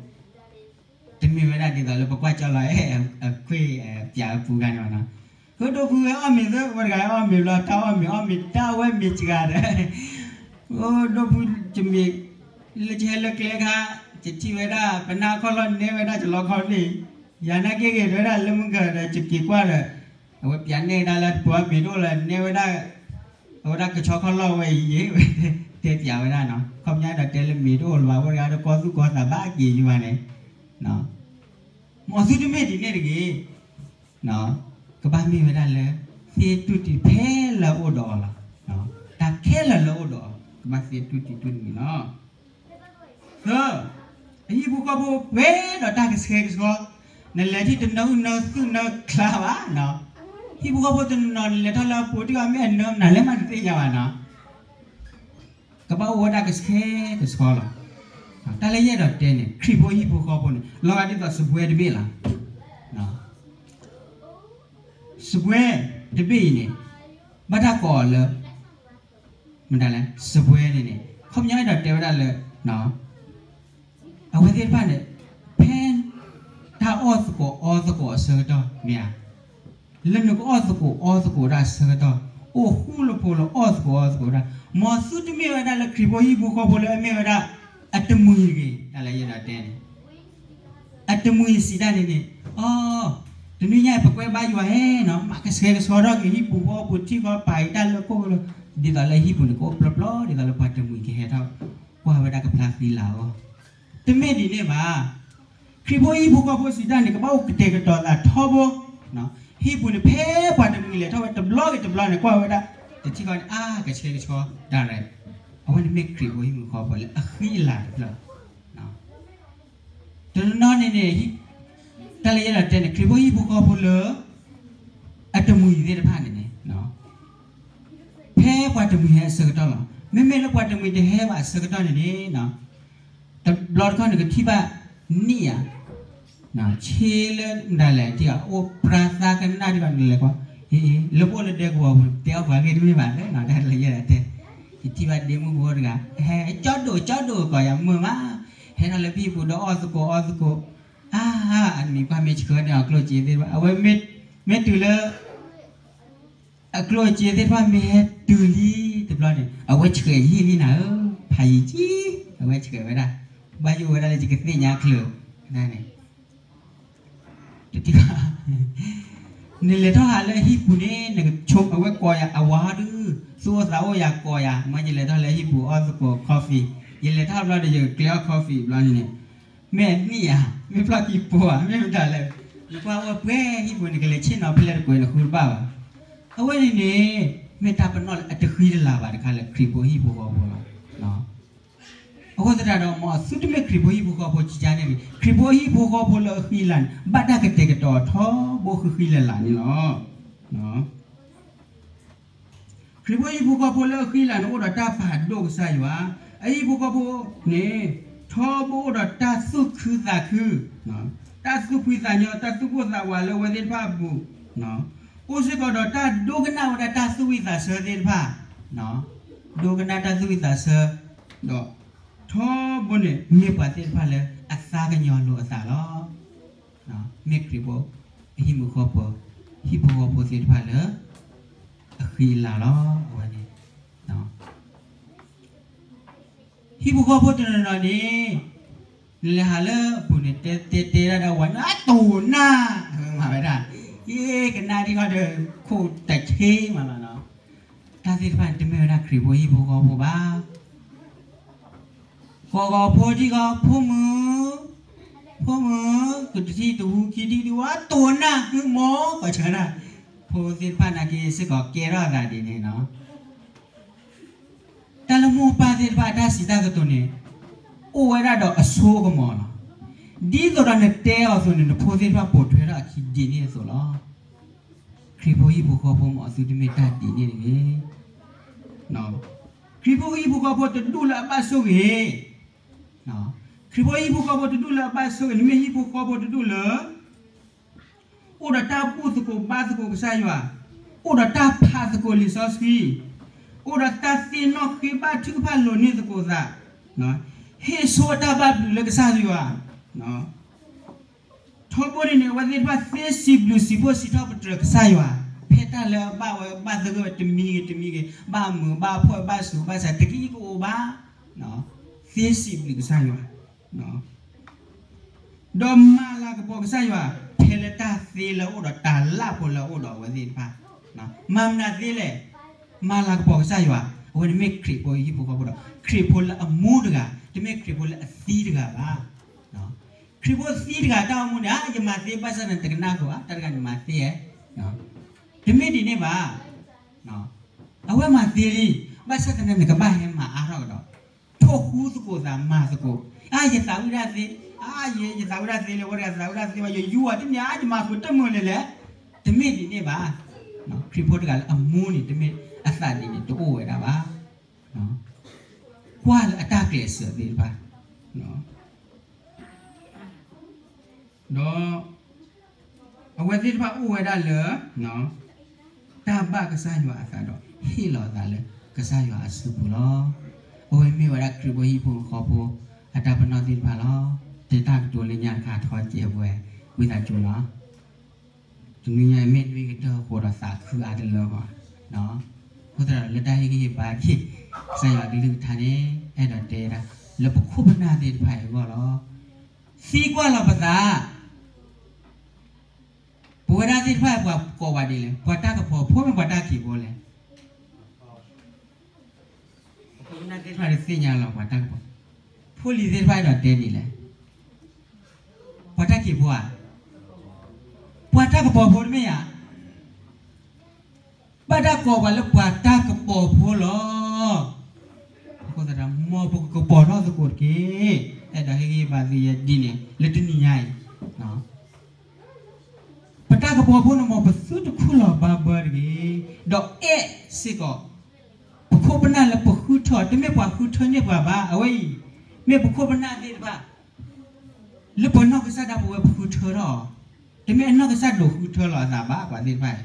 တမ့ၢ်ဝဲဒၣ်ဒ်သိးလၢပကွၢ်ကၠီလီၤအဲၣ်အခွ့ၣ်ပၠးအပူၤဂၤန့ၣ်ဘၣ်နီၤ, ဃုဒိၣ်ဖုဝဲအီၣ်မ့ၤသ့ ဝဲတဂၤအီၣ်မ့ၤဘျီ တၢ်အီၣ်မ့ၤအီၣ်မ့ၤတၢ်ဝဲမ့ၤစှၤဒီး, အိၣ်ဒိၣ်ဖု ယမ့ၢ် လၢယဟဲလၢကျဲခါ ယထံၣ်ဝဲဒၣ် ပနၢ်ခီၣ်လီၢ်နဲဝဲဒၣ် ယလီခီၣ်န့ၣ်, ယၤနာ်က့ဂ့ၤ တဲဝဲဒၣ်လၢမုၢ်ကၢၤဒီး ယက့ၤကွၢ်ဒီး အဝဲပၠးနဲၣ်ဒၣ်လၢတပှၤမ့ၤတအိၣ်လၢၤ နဲဝဲဒၣ်, အဝဲဒၣ်ကဆီခီၣ်လီၢ်ဝဲအံၤ တဲပၠးဝဲဒၣ်နီၤ, ခီပညီဒီးတဲလၢမ့ၤတအိၣ်လၢၤဘၣ် အိၣ်တဂၤဒီးကီသူၣ်ကီသးဘၣ်က့ၤယွၤန့ၣ်, မ်အသုတမ့ၢ်ဒ်န့ၣ်တဂ့ၤ ကဘၣ်မ့ၢ်ဝဲဒၣ်လၢ သ့တူၢ်တံၤဖဲလၢအအိၣ်ဒီးအီၤလီၤ. တၢ်ခဲလၢာ်လၢအအိၣ်ဒီးအီၤ ကဘၣ်သ့တူၢ်တံၤတူၢ်တမှံၤလီၤ. သၢ, အဟံၣ်ဖိဃီဖိပှဲၤဒီးတၢ်ကဆှဲကဆှီ, နလဲၤထံၣ်တနၢအုၣ်နၢသုၣ်နၢချါဘၣ်, ဟံၣ်ဖိဃီဖိတနီၤနလဲၤထီၣ်လၢအပူၤတံၢ်အီၤ မ့ၢ်အနၢမနုၤလဲၣ်မးတသ့ၣ်ညါဘၣ်နီၤ ကဘၣ်အိၣ်ဝဲဒၣ်ကဆှဲကဆှီလီၤ. တၢ်လၢယအဲၣ်ဒိးတဲန့ၣ် ခရံာ်ဖိဟံၣ်ဖိဃီဖိန့ၣ် လီၤဂာ်ဒ်သိးစပွဲတဘ့ၣ်လီၤ. စပွဲတဘ့ၣ်အံၤန့ၣ် ဘၣ်တၢ်ကိးအီၤလၢ မတၤလဲၣ် စပွဲန့ၣ်န့ၣ် ခီပညီအဲၣ်ဒိးတဲဝဲဒၣ်လၢ အဝဲသ့ၣ်တဖၣ်န့ၣ် ဖဲ တၢ်အီၣ်သကိးအီသကိးအဆၢကတီၢ်မ့ၢ်ဧါ, လၢနကအီၣ်သကိးအီသကိးတၢ်အဆၢကတီၢ် အိၣ်ဃူလိာ်ဖိးလိာ်အီၣ်သကိးအီသကိးတၢ် မ်သုတမ့ၢ်ဝဲဒၣ်လၢခရံာ်ဖိဟံၣ်ဖိဃီဖိလၢအမ့ၢ်ဝဲဒၣ် အတမှံၤတဂ့ၤ တၢ်လၢယအဲၣ်ဒိးတဲန့ၣ် အတမှံၤစံးတၢ်န့ၣ်န့ၣ် အီ တနွံညါအံၤ ပကွဲဘါယွၤဟဲနီၤ မၤကဆှဲကဆှီထီၣ်က့ၤဟံၣ်ပူၤဃီပူၤထံၣ်ဃီပာ်က့ၤတၢ်လၢခိၣ်လၢ ဒ်သိးလၢဟံၣ်ပူၤန့ၣ် ကအိၣ်ပျီပျီ ဒ်သိးလၢပှၤတမှံၤကဟဲထီၣ် ကွၢ်ဝဲဒၣ်ကဖျါဃံလၤအဂီၢ် တမ့ၢ်ဒ်န့ၣ်ဘၣ်. ခရံာ်ဖိဟံၣ်ဖိဃီဖိစံးတၢ်န့ၣ် ကဘၣ်အိၣ်ကတဲာ်ကတီၤသးထီဘိ ဟံၣ်ပူၤန့ၣ် ဖဲပှၤတမှံၤလဲၤထီၣ်ဝဲတဘျီက့ၤတဘျီန့ၣ် ကွၢ်ဝဲဒၣ် တထံၣ်ဃီန့ၣ် အါ ကဆှဲကဆှီ direct အဝဲန့ၣ်မ့ၢ်ခရံာ်ဖိဟံၣ်ဖိဃီဖိလၢအဃံအလၤတဖျၢၣ် တနီၤနီၤန့ၣ်န့ၣ် တၢ်လၢယအဲၣ်ဒိးတဲန့ၣ် ခရံာ်ဖိဟံၣ်ဖိဃီဖိလၢ အတမှံၤသ့ၣ်တဖၣ်န့ၣ်န့ၣ် ဖဲပှၤတမှံၤဟဲအဆၢကတီၢ်လီၤ. မ့မ့ၢ်လၢပှၤတမှံၤတဟဲဘၣ်အဆၢကတီၢ်န့ၣ်န့ၣ် တဘျီတခီၣ်န့ၣ် ကထံၣ်ဘၣ်န့ၢ်ဧါ ဆ့လၢမတၤလဲၣ် ထံၣ်အိၣ်ပြၤသးကနၣ်ဒံးဘၣ်န့ၣ်လဲၣ်ကွၢ် လၢပအိၣ်လၢဒဲကဝီၤပူၤ တဲအီၣ်ပှၤဂ့ၢ်တမ့ၢ်ဘၣ်လၢ တၢ်လၢယအဲၣ်ဒိးတဲ ယထံၣ်ဘၣ်ဒ့မုၣ်ဖိတဂၤ ဟဲကၠီဒိၣ်ကၠီဒိၣ်ကီးယၤမုာ်မး ဟဲထီၣ်လၢဟံၣ်ပူၤဒီးအီၣ်သကိးအီသကိး အါ အနံၤပှၢ်မ့ၢ်ဆှၢန့ၢ်အီၤကျိၣ်စ့သ့ၣ်တဖၣ် အဝဲမ့ၢ်တုၤလၢ အကျိၣ်စ့သ့ၣ်တဖၣ်မ့ၢ်ဟဲတုၤလံတဘျီန့ၣ် အဝဲဆှဲးယံာ်လံနၤဧၢ ဖးယံာ်ကံ အဝဲဆှဲးဝဲဒၣ် ဘၣ်ယိၣ်ဝဲဒၣ်လၢယကသ့ၣ်ညါချုး တထံၣ်ဘၣ် နလဲၤထီၣ်ဟးလၢဟံၣ်ပူၤန့ၣ် နကဆိကမိၣ်အဝဲကိးယၤအဝၤဟီဒုး သူၣ်အိၣ်သးအိၣ်ယၤကိးယၤ မ့ၢ်ယလဲၤထီၣ်လၢဟံၣ်ပူၤအီၣ်သကိး coffee ယလဲၤထီၣ်ဘျီဒီး ယကကျဲအီၣ် coffee ဘျီန့ၣ်န့ၣ် မ့ၢ်အနံၣ်ဧါ မ့ၢ်ဖျီၣ်ခံပိဧါ မ့ၢ်မတၤလဲၣ် နကွၢ်ဝဲပှဲၤဟံၣ်ပူၤန့ၣ် ကလဲၤဆ့ၣ်နီၤဖဲလဲၣ်တကွဲးနဃုတဘၣ်ဘၣ်. အဝဲန့ၣ်န့ၣ် မ့ၢ်တၢ်ပနီၣ်လၢအတဃံတလၤဘၣ်တခါလၢခရံာ်ဖိဟံၣ်ဖိဃီဖိလီၤ. အဃိသတးဒီး မ်အသုတမ့ၢ်ခရံာ်ဖိဟံၣ်ဖိဃီဖိကကါန့ၣ်န့ၣ် ခရံာ်ဖိဟံၣ်ဖိဃီဖိလၢအဃံအလၤန့ၣ် ဘၣ်တၢ်ကတဲာ်ကတီၤထီဘိဃံဃံလၤလၤန့ၣ်လီၤ. ခရံာ်ဖိဟံၣ်ဖိဃီဖိလၢအဃံအလၤန့ၣ် အိၣ်ဒီးတၢ်ပာ်ဒိၣ်ကစၢ်ယွၤ, အဟံၣ်ဖိဃီဖိန့ၣ် ထီဘိအိၣ်ဒီးတၢ်သူၣ်ခုသးခု, တၢ်သူၣ်ဖှံသးညီ, တၢ်သူၣ်ကိၢ်သးဝးလၢအဝဲသ့ၣ်တဖၣ်အပူၤ, အိၣ်စ့ၢ်ကီးဒီးတၢ်ဒိကနၣ်ဝဲဒၣ်တၢ်သူၣ်ဝံၣ်သးဆၢသ့ၣ်တဖၣ်, ဒိကနၣ်တၢ်သူၣ်ဝံၣ်သးဆၢ, ဒီးထီဘိန့ၣ် မ့ၢ်ပှၤသ့ၣ်တဖၣ်လၢအသးကညီၤလိာ်အသးလီၤ. မ့ၢ်ခရံာ်ဖိ အဟံၣ်ဖိဃီဖိ, ဟံၣ်ဖိဃီဖိသ့ၣ်တဖၣ်လၢ အဃံအလၤလီၤ. အဝဲန့ၣ် ဟံၣ်ဖိဃီဖိတနီၤနီၤန့ၣ် နလဲၤဟးလၢအပူၤန့ၣ် တဲတဲတဲဒၣ်ဒီးဝဲန့ၣ် အတိၢ်နၢ်, မၤဝဲဒၣ်, ယကနၣ်ဒံးခီဒီး ခိၣ်တဆ့မးလီၤနီၤ. တၢ်သ့ၣ်တဖၣ်န့ၣ် တမ့ၢ်ဝဲဒၣ်ခရံာ်ဖိဟံၣ်ဖိဃီဖိဘၣ်. ဃီဂီၤဖိထံဂီၤ ဖိမုၣ်, ဖိမုၣ်, ကတထံၣ်တဝူခံထံၣ်တဝူ အတိၢ်နၢ်ဃုမီၤ ကီၢ်ဆၢဒၣ်, ဖိသ့ၣ်တဖၣ်နာ်က့ စ့ၢ်ကီးကဲထီၣ်အသးဒ်န့ၣ်နီၤ. တၢ်လၢမိၢ်ပၢ်သ့ၣ်တဖၣ်အတၢ်စံးတၢ်ကတိၤန့ၣ် အိၣ်ဝဲဒၣ်ဒီးအစိအကမီၤလီၤ. ဒ်သိးဒီးနတဲအီၤအသိးန့ၣ် နဖိသ့ၣ်တဖၣ်ပိာ်ထွဲထီၣ်အခံဒ်န့ၣ်အသိးလီၤ. ခရံာ်ဖိဟံၣ်ဖိဃီဖိမ့ၢ်အသုတမ့ၢ်တၢ်ဒ်န့ၣ်တဂ့ၤ. ခရံာ်ဖိဟံၣ်ဖိဃီဖိတဒူၣ်လၢအဘၣ်ဆိၣ်ဂ့ၤ, ခရံာ်ဖိဟံၣ်ဖိဃီဖိတဒူၣ်လၢအဘၣ်ဆိၣ်ဂ့ၤ, နမ့ၢ်ဟံၣ်ဖိဃီဖိတဒူၣ်လၢ အိၣ်ဒီးတၢ်ဘူၣ်သကိးဘါသကိးကစၢ်ယွၤ, အိၣ်ဒီးတၢ်ဖးသကိးလံာ်စီဆှံ, အိၣ်ဒီးတၢ်သ့ၣ်နီၣ်ဃ့ဘါထုကဖၣ်လိာ်န့ၢ်သကိးသး, ဟ့ၣ်ဆိအတၢ်ဘၣ်ဘျုးလၢကစၢ်ယွၤ, ထီဘိန့ၣ်န့ၣ် အဝဲသ့ၣ်တဖၣ်သ့စံးဘျုးစံးဖှိၣ်စံးထီၣ်ပတြၢၤကစၢ်ယွၤ, ဖဲတၢ်လၢအဘၣ်ဝဲဘၣ်သဂၢၢ်ဝဲတမံၤဂ့ၤတမံၤဂ့ၤ, ဘၣ်မုာ်ဘၣ်ဖှီၣ်ဘၣ်ဆူးဘၣ်ဆါတက့ၢ်ကအိၣ်ဘၣ်, သ့စံးဘျုးကစၢ်ယွၤ ဒီးမၤလၤကပီၤကစၢ်ယွၤ ဖဲလၢတၢ်သ့လၢအအိၣ်ဒီးတၢ်လၢ်ဖိလၢအအိၣ်ဒီးအဝဲသ့ၣ်တဖၣ်, မၤမနုၤသ့လဲၣ်, မၤလၤကပီၤကစၢ်ယွၤ, အဝဲန့ၣ်မ့ၢ်ခရံာ်ဖိဟံၣ်ဖိဃီဖိဒီး ခရံာ်ဖိလၢအမူတဂၤ, တမ့ၢ်ခရံာ်ဖိလၢအသံတဂၤဘၣ်. ခရံာ်ဖိသံတဂၤတၢ်အိၣ်မူန့ၣ် ယမၤသ့ဘၣ်ဆၣ်သနာ်က့ တကနၣ်ဃုာ်ဘၣ်, တၢ်တဂၤန့ၣ်မၤသ့ဧါ, တမ့ၢ်ဒ်န့ၣ်ဘၣ်. အဝဲမၤသ့လံ, ဘၣ်ဆၣ်သနာ်က့ နကဘၣ်ဟဲမၤအါထီၣ်ကဒီး, ထိၣ်ဃူသကိးသးမၤသကိး, အါ ယသးဝံၣ်ဒၣ်သ့, အါ ယသးဝံၣ်ဒၣ်သ့လၢ ဝဲတဂၤသးဝံၣ်ဒၣ်သ့ဘၣ် ယယူၤအီၤတန့ၢ် အါ ယမၤဃုာ်တမုာ်လဲၣ်လဲၣ်, တမ့ၢ်ဒ်န့ၣ်ဘၣ်. ခရံာ်ဖိတဂၤလၢအမူန့ၣ် တမ့ၢ်အသးဒ်န့ၣ် တအိၣ်ဝဲဒၣ်ဘၣ်. ကွၢ်လၢအတၢ်ကျဲးစၢးသ့ၣ်တဖၣ် ဒီး အဝဲသ့ၣ်တဖၣ်အိၣ်ဝဲဒၣ်လၢ တၢ်ဘၣ်ကစၢ်ယွၤအသးဒီး ဟ့ၣ်လီၤအသးလၢကစၢ်ယွၤအစုပူၤလီၤ. အဝဲမ့ၢ်ဝဲဒၣ်ခရံာ်ဖိဟံၣ်ဖိဃီဖိအတၢ်ပနီၣ်သ့ၣ်တဖၣ်လီၤ. တဲတၢ်ကတိၤလၢညါတခါထီကဲးပဝဲ ဝံသးစူၤနီၤ. တနွံညါအံၤမ့ၢ်နွံကတၢၢ်အဃိဒီးသးခုအါတလၢဘၣ်. အဃိသတးဒီးလၢတၢ်ဟ့ၣ်ဂံၢ်ဟ့ၣ်ဘါက့ၤ ကစၢ်ယွၤအကလုၢ်ကထါန့ၣ် အဲၣ်ဒိးတဲဒၣ် လၢပခိၣ်ပနၢ်သ့ၣ်တဖၣ်အံၤအဂီၢ်လီၤ. သံကွၢ်လီၤပသး ပဝဲဒၣ်သ့ၣ်တဖၣ်ပှၤကိးဝဲဒ်လဲၣ်, ပှၤတၢ်ကပီၤဖိမ့ၢ်ပှၤတၢ်ခံးဖိလဲၣ်. ပခိၣ်ပနၢ်သ့ၣ်တဖၣ်သ့ၣ်ညါလီၤပှၤတၢ်ကပီၤ, ဖိလံၤသ့ၣ်တဖၣ်ဒီးတဲဒ်လဲၣ်, ပှၤတၢ်ခံးဖိဧါ, ပှၤတၢ်ကပီၤဖိတမ့ၢ်ဧါ. ဘၣ်တၢ်ကိးပှၤလၢပှၤတၢ်ကပီၤဖိလီၤ. အဃိသတး မ်ပကကပီၤထီၣ်သကိးတက့ၢ်. အဲၣ်ဒိးဟ့ၣ်ဂံၢ်ဟ့ၣ်ဘါသုယဲဒ်န့ၣ် လၢတနံၤညါအံၤ ပတၢ်ကပီၤဖိန့ၣ် မ်ပသုတခူၣ်လီၤဘါဘၢတဂ့ၤ, ဒီးအဲၣ်စ့ၢ်ကီး ပခိၣ်ပနၢ်လၢပဃုထၢအီၤ, တမ့ၢ်ပှၤဃုထၢန့ၢ်ပှၤဘၣ်. အဝဲအံၤ မ့ၢ်ပခိၣ်ပနၢ်သ့ၣ်တဖၣ် လၢပနီၢ်ကစၢ်ဒၣ်ပဝဲပဃုထၢထီၣ်အီၤ, တမ့ၢ်အနီၢ်ကစၢ်ဒိးဃုထၢလီၤအသးဘၣ် ပှၤသ့ၣ်တဖၣ်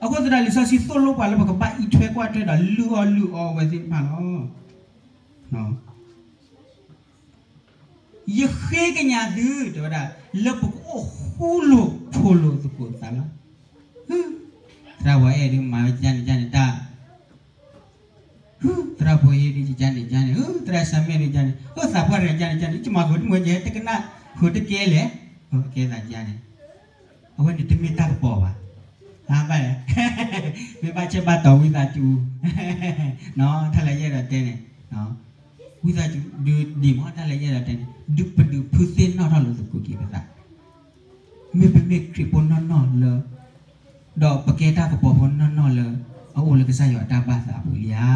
အံၤ. အဃိသတး လံာ်စီဆှံသိၣ်လိပှၤလၢပကဘၣ်အံးထွဲကွၢ်ထွဲဒီးလုၢ်အီၣ်လုၢ်အီအဝဲသ့ၣ်တဖၣ်လီၤ. ယဃ့ကညးသု တဲဝဲဒၣ် လၢပကအိၣ်ဃူလိာ်ဖိးလိာ်သကိးသးလီၤ. သရၣ်ဝဲအဲၣ်ဒုးမၤဝဲကန့ၣ်ကန့ၣ်တၢ်, သရၣ်ဖိဟ့ၣ်ဒုးကန့ၣ်ကန့ၣ်, သရၣ်ဆၢမဲာ်ဒုးကန့ၣ်, သးပှၢ်တဂၤကန့ၣ်ကန့ၣ်, ယမၤဃုာ်တမုာ်ကဲ တကနၣ်ဃုာ်တကဲလဲၣ်, ကဲသးကန့ၣ်. အဝဲန့ၣ်တမ့ၢ်တၢ်ကပီၤဘၣ်. ဘၣ်လဲၣ်, မ့ၢ်ဘၣ်ဆၢဘၣ်တီၤဝံသးစူၤ, တၢ်လၢယအဲၣ်ဒိးတဲန့ၣ်, ဝံသးစူၤဒုးဒ်မး တၢ်လၢယအဲၣ်ဒိးတဲန့ၣ်, ဒုးပဒုးဖုသ့ၣ်နီၣ်ထီၣ်လိာ်သကိးက့ၤပသး, မ့ၢ်ပမ့ၢ်ခရံာ်ဖိနီၢ်နီၢ်လၢ ဒီးပကဲတၢ်ကပီၤဖိနီၢ်နီၢ်လၢ အအိၣ်လၢကစၢ်ယွၤအတၢ်ဘၣ်သးအပူၤလံဧါ.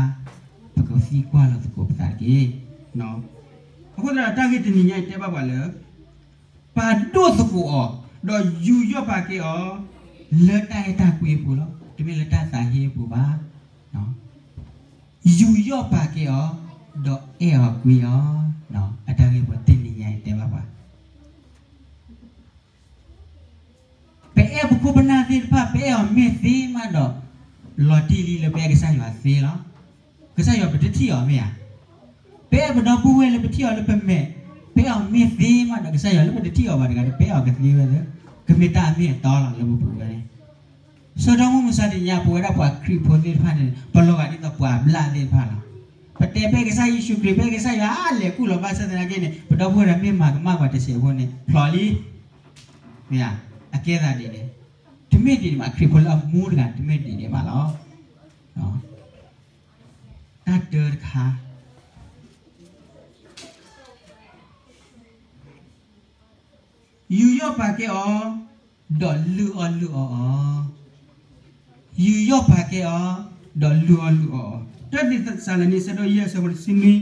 ပကသံကွၢ်လီၤသကိးပသးတက့ၢ်. အဃိသတးဒီးတၢ်ဂ့ၢ်တနံၤညါအံၤတဲဘၣ်ပှၤလၢ ပာ်ဒိၣ်သကိးအီၤ, ဒီးယူးယီၣ်ပာ်ကဲအီၤ, လၢတၢ်အဲၣ်တၢ်ကွံအပူၤလီၤ. တမ့ၢ်လၢတၢ်သးဟ့အပူၤဘၣ်. ယူးယီၣ်ပာ်ကဲအီၤ, ဒီးအဲၣ်အီၤကွံအီၤ. တၢ်ဂ့ၢ်ပှၤတနံၤညါအံၤတဲဘၣ်ပှၤ ပအဲၣ်ပခိၣ်ပနၢ်သ့ၣ်တဖၣ် ပအဲၣ်အီၤမ့ၢ်သ့မးဒီး လီၤတံၢ်လံလၢပအဲၣ်ကစၢ်ယွၤသ့လီၤ. ကစၢ်ယွၤပတထံၣ်အီၤမ့ၢ်ဧါ. ပအဲၣ်ပဒီပုၢ်ဝဲၢ်လၢပထံၣ်အီၤလၢပမဲာ်, ပအဲၣ်အီၤမ့ၢ်သ့မးဒီး ကစၢ်ယွၤလၢပတထံၣ်အီၤဘၣ်တဂၤဒီး ပအဲၣ်အီၤကသ့ဝဲလၢ ကမ့ၢ်တၢ်အမ့ၢ်အတီလီၤလၢပပူၤဝဲန့ၣ် ဆၢထီၣ်မုၢ်မဆါတနံၤညါ ပဝဲဒၣ်ပှၤခရံာ်ဖိသ့ၣ်တဖၣ်န့ၣ် ပလီၤဂာ်ဒ်သိးပှၤဘျၣ်သ့ၣ်တဖၣ်လီၤ. ပတဲပအဲၣ်ကစၢ်ယ့ၣ်ၡူးခရံာ် ပအဲၣ်ကစၢ်ယွၤ အါလဲၤကူၣ်လီၤဘၣ်ဆၣ်သနာ်က့န့ၣ် ပဒီပုၢ်ဝဲၢ်ဒီးမ့ၢ်မၤကမၣ်ပှၤတစဲးဖိန့ၣ် ဖျိးလံ. မ့ၢ်ဧါ, အကဲသးဒ်န့ၣ် တမ့ၢ်ဒ်န့ၣ်ဘၣ်, ခရံာ်ဖိလၢအမူတဂၤ တမ့ၢ်ဒ်န့ၣ်ဘၣ်လီၤ. တၢ်တၢတခါ ယူးယီၣ်ပာ်ကဲအီၤ ဒီးလုၢ်အီၣ်လုၢ်အီအီၤ, ယူးယီၣ်ပာ်ကဲအီၤ ဒီးလုၢ်အီၣ်လုၢ်အီအီၤ, တၢသ့းစၤလနံ အဆၢဒိၣ်ယဲၢ် အဆၢဖိတဆံနွံ,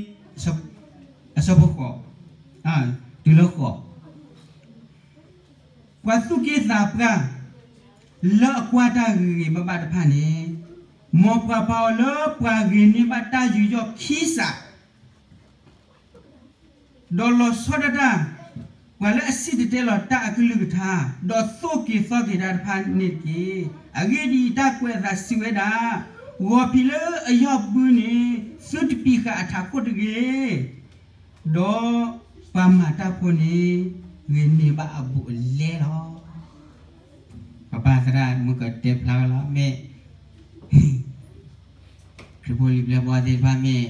အဆၢဖိဃိး, တုၤလၢဃိး ပှၤသူၣ်က့သးပှၢ် လၢအကွၢ်တၢ်ဂ့ၤဂ့ၤဘၣ်ဘၣ်တဖၣ်န့ၣ်, မ်ပှၤပာ်အီၤလၢပှၤဂ့ၤန့ၢ်ဘၣ်တၢ်ယူးယီၣ်ခံစး, ဒီးလီၤဆီဒၣ်တၢ် ပှၤလၢအစံၣ်တဲၤတဲလီၤတၢ်အကလုၢ်ကထါ, ဒီးသိၣ်က့ၤသီက့ၤတၢ်တဖၣ်န့ၣ်တက့ၢ်. အဂ့ၢ်ဒ်အံၤ, တၢ်ကွဲးအသးစံးဝဲဒၣ်, ဂီၤဖံးလၢအယီၢ်ဘုန့ၣ် သုတပံးဃာ်အထးခိၣ်တဂ့ၤ. ဒီးပှၤမၤတၢ်ဖိန့ၣ် ဂ့ၤန့ၢ်ဘၣ်အဘူးအလဲလီၤ. ပပၢ်သရၣ်မုၣ်ကတဲဖျါဝဲလီၤ, မ့ၢ် ခရံာ်ဖိလံၤပျဲၢ်ဘီသ့ၣ်တဖၣ်မ့ၢ်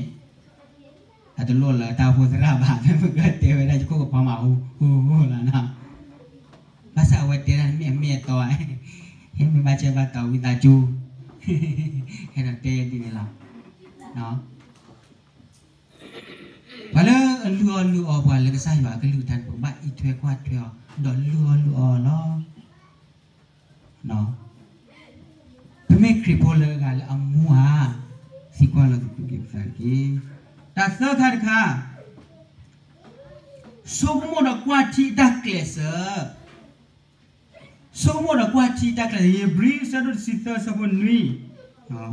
အတလိၣ်လၢတၢ်အိၣ်ဖှိၣ်သရၣ်ဘၣ်, မ့ၢ်မုၢ်ကတဲဝဲဒၣ် ယခိၣ်ကပီၤမးဟူဟူလီၤနီၤ. ဘၣ်ဆၣ်အဝဲတဲဒၣ်မ့ၢ်အမ့ၢ်အတီ, ဟဲမ့ၢ်ဘၣ်ဆၣ်ဘၣ်တီဝံသးစူၤ, ဟဲဒီးတဲဒ်န့ၣ်လီၤ. ပှၤလၢအလုၢ်အီၣ်လုၢ်အီပှၤလၢကစၢ်ယွၤအကလုၢ်ကထါန့ၣ် ပကဘၣ်အံးထွဲကွၢ်ထွဲအီၤ, ဒီးလုၢ်အီၣ်လုၢ်အီလီၤ. ပမ့ၢ်ခရံာ်ဖိလၢအဂၤလၢအမူဧါ, သံကွၢ်လီၤသကိးက့ၤပသးတက့ၢ်. တၢ်သၢခါတခါ, ဆိကမိၣ်ဒီးကွၢ်ထံအတၢ်ကျဲးစၢး, ဆိကမိၣ်ဒီးကွၢ်ထံအတၢ်ကျဲးစၢး, ဧ့ၤဘြံၤ အဆၢဒိၣ်တဆံသၢ အဆၢဖိနွံ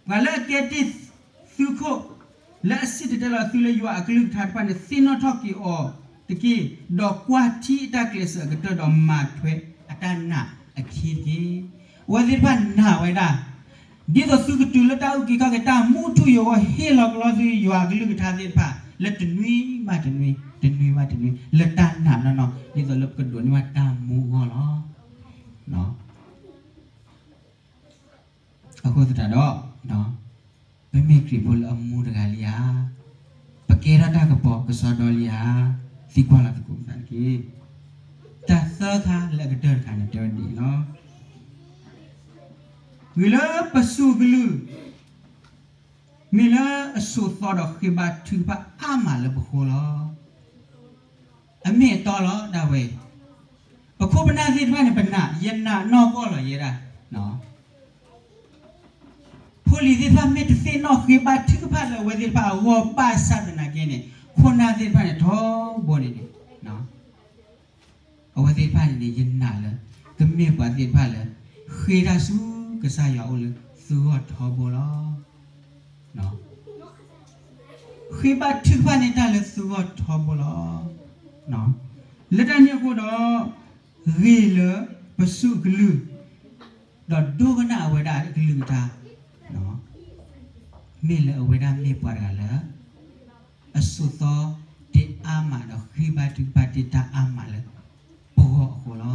ပှၤလၢအကဲတ့ၢ်သုခိၣ်, လၢအစံၣ်တဲၤတဲလီၤသုလၢယွၤအကလုၢ်ကထါတဖၣ်န့ၣ် သ့ၣ်နီၣ်ထီၣ်က့ၤအီၤတက့ၢ်, ဒီးကွၢ်ထံအတၢ်ကျဲးစၢးအကတၢၢ်ဒီးမၤထွဲအတၢ်နာ်အခံတက့ၢ်. အဝဲသ့ၣ်တဖၣ်နာ်ဝဲဒၣ်, ဒ်သိးသုကတုၤလၢတၢ်အုၣ်က့ၤခီၣ်က့ၤ တၢ်မူထူယိာ်အဂီၢ် ဟ့ၣ်လီၤကလီသုယွၤအကလုၢ်ကထါသ့ၣ်တဖၣ် လၢတနွံဘၣ်တနွံ, တနွံဘၣ်တနွံ, လၢတၢ်နာ်နီၢ်နီၢ် ဒ်သိးလၢပကဒိးန့ၢ်ဘၣ်တၢ်မူအဂီၢ်လီၤ. အဃိသတးဒီး, ပမ့ၢ်ခရံာ်ဖိလၢအမူတဂၤလံဧါ, ပကဲထီၣ်တၢ်ကပီၤကစီဒီလံဧါ, သံကွၢ်လီၤသကိးပသးတက့ၢ်. တၢ်သၢခါလၢအကတၢၢ်တခါန့ၣ် တဲဝဲဒ်အံၤလီၤ. ဂ့ၤလၢပစူၢ်ကလုၢ် မ့ၢ်လၢအဆိးသီဒီးဃ့ဘါထုကဖၣ်အါမးလၢပဃိလီၤ. အမ့ၢ်အတီလီၤ ဒၣ်ဝဲအံၤ, ပခိၣ်ပနၢ်သ့ၣ်တဖၣ်န့ၣ် ပနာ်, ယနာ်နီၢ်ကီၢ်လီၤယဲဒၣ်. ဖိလံၤသ့ၣ်တဖၣ်မ့ၢ်တသ့ၣ်နီၣ်ဃ့ဘါထုကဖၣ်လၢအဝဲသ့ၣ်တဖၣ်အဂီၢ်ဘၣ်ဆၣ်သနာ်က့န့ၣ် ခိၣ်နၢ်သ့ၣ်တဖၣ်န့ၣ်ထီဘိန့ၣ်န့ၣ် အဝဲသ့ၣ်တဖၣ်န့ၣ်န့ၣ် ယနာ်လၢ ကမ့ၢ်ပှၤသ့ၣ်တဖၣ်လၢ ဃ့တၢ်ဆူကစၢ်ယွၤအအိၣ်လၢသုဂီၢ်ထီဘိလီၤ. ဃ့ဘါထုကဖၣ်န့ၢ်တၢ်လၢသုဂီၢ်ထီဘိလီၤ. လၢတၢ်န့ၣ်အဃိဒီး, ဂ့ၤလၢပစူၢ်ကလုၢ်, ဒီးဒိကနၣ်အဝဲဒၣ်အကလုၢ်ကထါ, မ့ၢ်လၢအဝဲဒၣ်မ့ၢ်ပှၤတဂၤလၢ အဆိးသီတ့ၢ်အါမးဒီးဃ့ဘါထုကဖၣ်တ့ၢ်တၢ်အါမးလၢပဂီၢ်အဃိလီ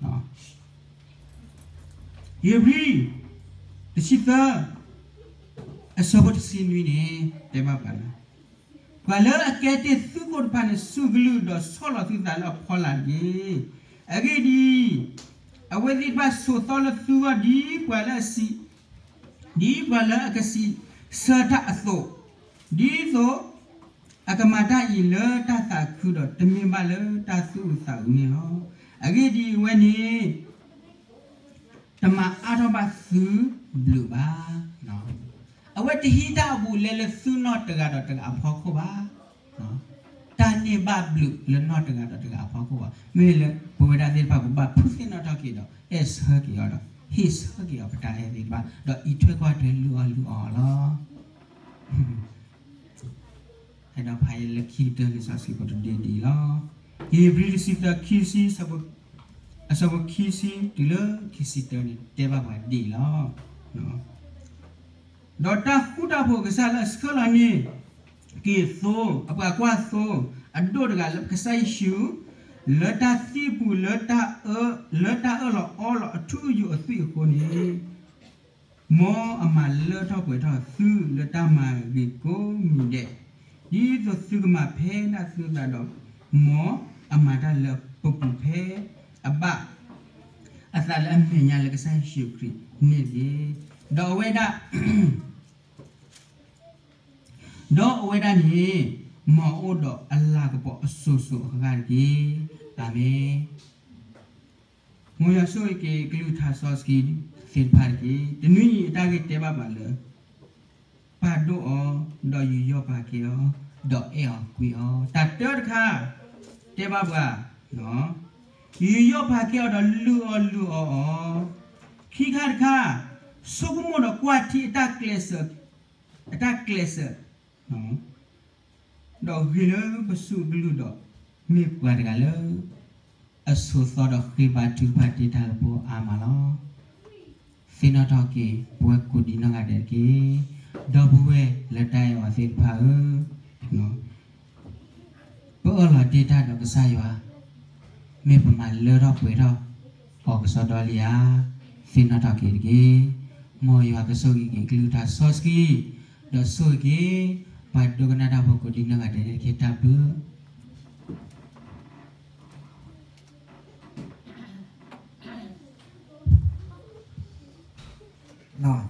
ၤ. ဧ့ၤဘြံၤ တဆံသၢ အဆၢဖိတဆံနွံန့ၣ် တဲဘၣ်ပှၤလၢ ပှၤလၢအကဲတ့ၢ်သုးခိၣ်တဖၣ်န့ၣ် စူၢ်ကလုၢ်ဒီးဆီၣ်လီၤသုသးလၢအဖီလာ်တက့ၢ်. အဂ့ၢ်ဒ်အံၤ, အဝဲသ့ၣ်တဖၣ်ဆိးသီလၢသုဂီၢ် ဒ်ပှၤလၢအစံး, ဒ်ပှၤလၢအကစံးဆၢတၢ်အသိး, ဒ်သိးအကမၤတၢ်အံၤလၢတၢ်သးခုဒီး တမ့ၢ်ဘၣ်လၢတၢ်သူၣ်အုးသးအုးန့ၣ်လီၤ. အဂ့ၢ်ဒ်အံၤ, အဝဲန့ၣ် တမၤအါထီၣ်ဘၣ်သုဘျုးဘၣ်. အဝဲတဟံးတၢ်အဘူးအလဲလၢသုနီၢ်တဂၤဒီးတဂၤအဖီခိၣ်ဘၣ်. တၢ်န့ၢ်ဘၣ်ဘျုးလၢနီၢ်တဂၤဒီးတဂၤအဖီခိၣ်ဘၣ်. မ့မ့ၢ်လၢပဝဲဒၣ်သ့ၣ်တဖၣ် ပဘၣ်ဖုးသ့ၣ်နီၣ်ထီၣ်က့ၤဒီး အဲၣ်ဆၢက့ၤအီၤဒီး ဟ့ၣ်ဆၢက့ၤအီၤပတၢ်အဲၣ်သ့ၣ်တဖၣ် ဒီးအံးထွဲကွၢ်ထွဲလုၢ်အီၣ်လုၢ်အီအီၤလီၤ. အဲၣ်ဒိးဖးလၢခံကတၢၢ်လံာ်စီဆှံကိးတဒ့ဒ်အံၤလီၤ. ဧ့ၤဘြံၤတဆံသၢခံဆံ အဆၢဖိခံဆံတုၤလၢခံဆံတၢန့ၣ် တဲဘၣ်ပှၤဒ်အံၤလီၤ. ဒီးတၢ်ဃူတၢ်ဖိးအကစၢ်လၢအဆှၢလီၤန့ၢ်က့ၤသိ အပှၤကွၢ်သိ အဒိၣ်တဂၤလၢကစၢ်ယ့ၣ်ၡူး လၢတၢ်သံပူၤ လၢတၢ်အၢၣ်လီၤအီလီၤအထူအယိာ်အသွံၣ်အဃိန့ၣ် မ်အမၤလၢထီၣ်ပှဲၤထီၣ်သုလၢတၢ်မၤဂ့ၤကိးမံၤဒဲး, ဒ်သိးသုကမၤဖဲဒၣ်သုသးဒီး မ်အမၤတၢ်လၢပပူၤဖဲအဘၣ်အသးလၢအမဲာ်ညါလၢကစၢ်ယ့ၣ်ၡူးခရံာ်န့ၣ်တက့ၢ်. ဒီးအဝဲဒၣ် ဒီးအဝဲဒၣ်န့ၣ် မ်အအိၣ်ဒီးအလၤကပီၤအစိၤစိၤအဃၣ်ဃၣ်တက့ၢ်. အၤမ့ၣ်. မ်ယွၤဆိၣ်ဂ့ၤက့ၤကလုၢ်ကထါစီဆှံသ့ၣ်တဖၣ်တက့ၢ်. တနွံအံၤအတၢ်ဂ့ၢ်တဲဘၣ်ပှၤလၢ ပာ်ဒိၣ်အီၤ, ဒီးယူးယီၣ်ပာ်ကဲအီၤ, ဒီးအဲၣ်အီၤကွံအီၤ. တၢ်တၢတခါ တဲဘၣ်ပှၤ ယူးယီၣ်ပာ်ကဲအီၤဒီးလုၢ်အီၣ်လုၢ်အီအီၤ. ခံခါတခါ ဆိကမိၣ်ဒီးကွၢ်ထံအတၢ်ကျဲးစၢး, အတၢ်ကျဲးစၢး ဒီးဂ့ၤလၢပစုပကလုၢ်ဒီး မ့ၢ်ပှၤတဂၤလၢ အဆိးသီဒီးဃ့ဘါထုကဖၣ်တ့ၢ်တၢ်လၢပဂီၢ်အါမးလီၤ. သ့ၣ်နီၣ်ထီၣ်က့ၤ ပဝဲကိးဒံနီၢ်ဂၤဒဲးတက့ၢ်. ဒီပုၢ်ဝဲၢ်လၢတၢ်အဲၣ်အီၤသ့ၣ်တဖၣ်ဧၢ, ပအၢၣ်လီၤတ့ၢ်တၢ်ဒီးကစၢ်ယွၤ, မ့ၢ်ပမၤလၢထီၣ်ပှဲၤထီၣ်အီၤကစီဒီလံဧါ. သ့ၣ်နီၣ်ထီၣ်က့ၤတက့ၢ်. မ်ယွၤကဆိၣ်ဂ့ၤက့ၤကလုၢ်ကထါစီဆှံ, ဒီးဆိၣ်ဂ့ၤက့ၤ ပှၤဒိကနၣ်တၢ်ဖိကိးဒံနီၢ်ဂၤဒဲးန့ၣ်တက့ၢ်. တၢ်ဘျုး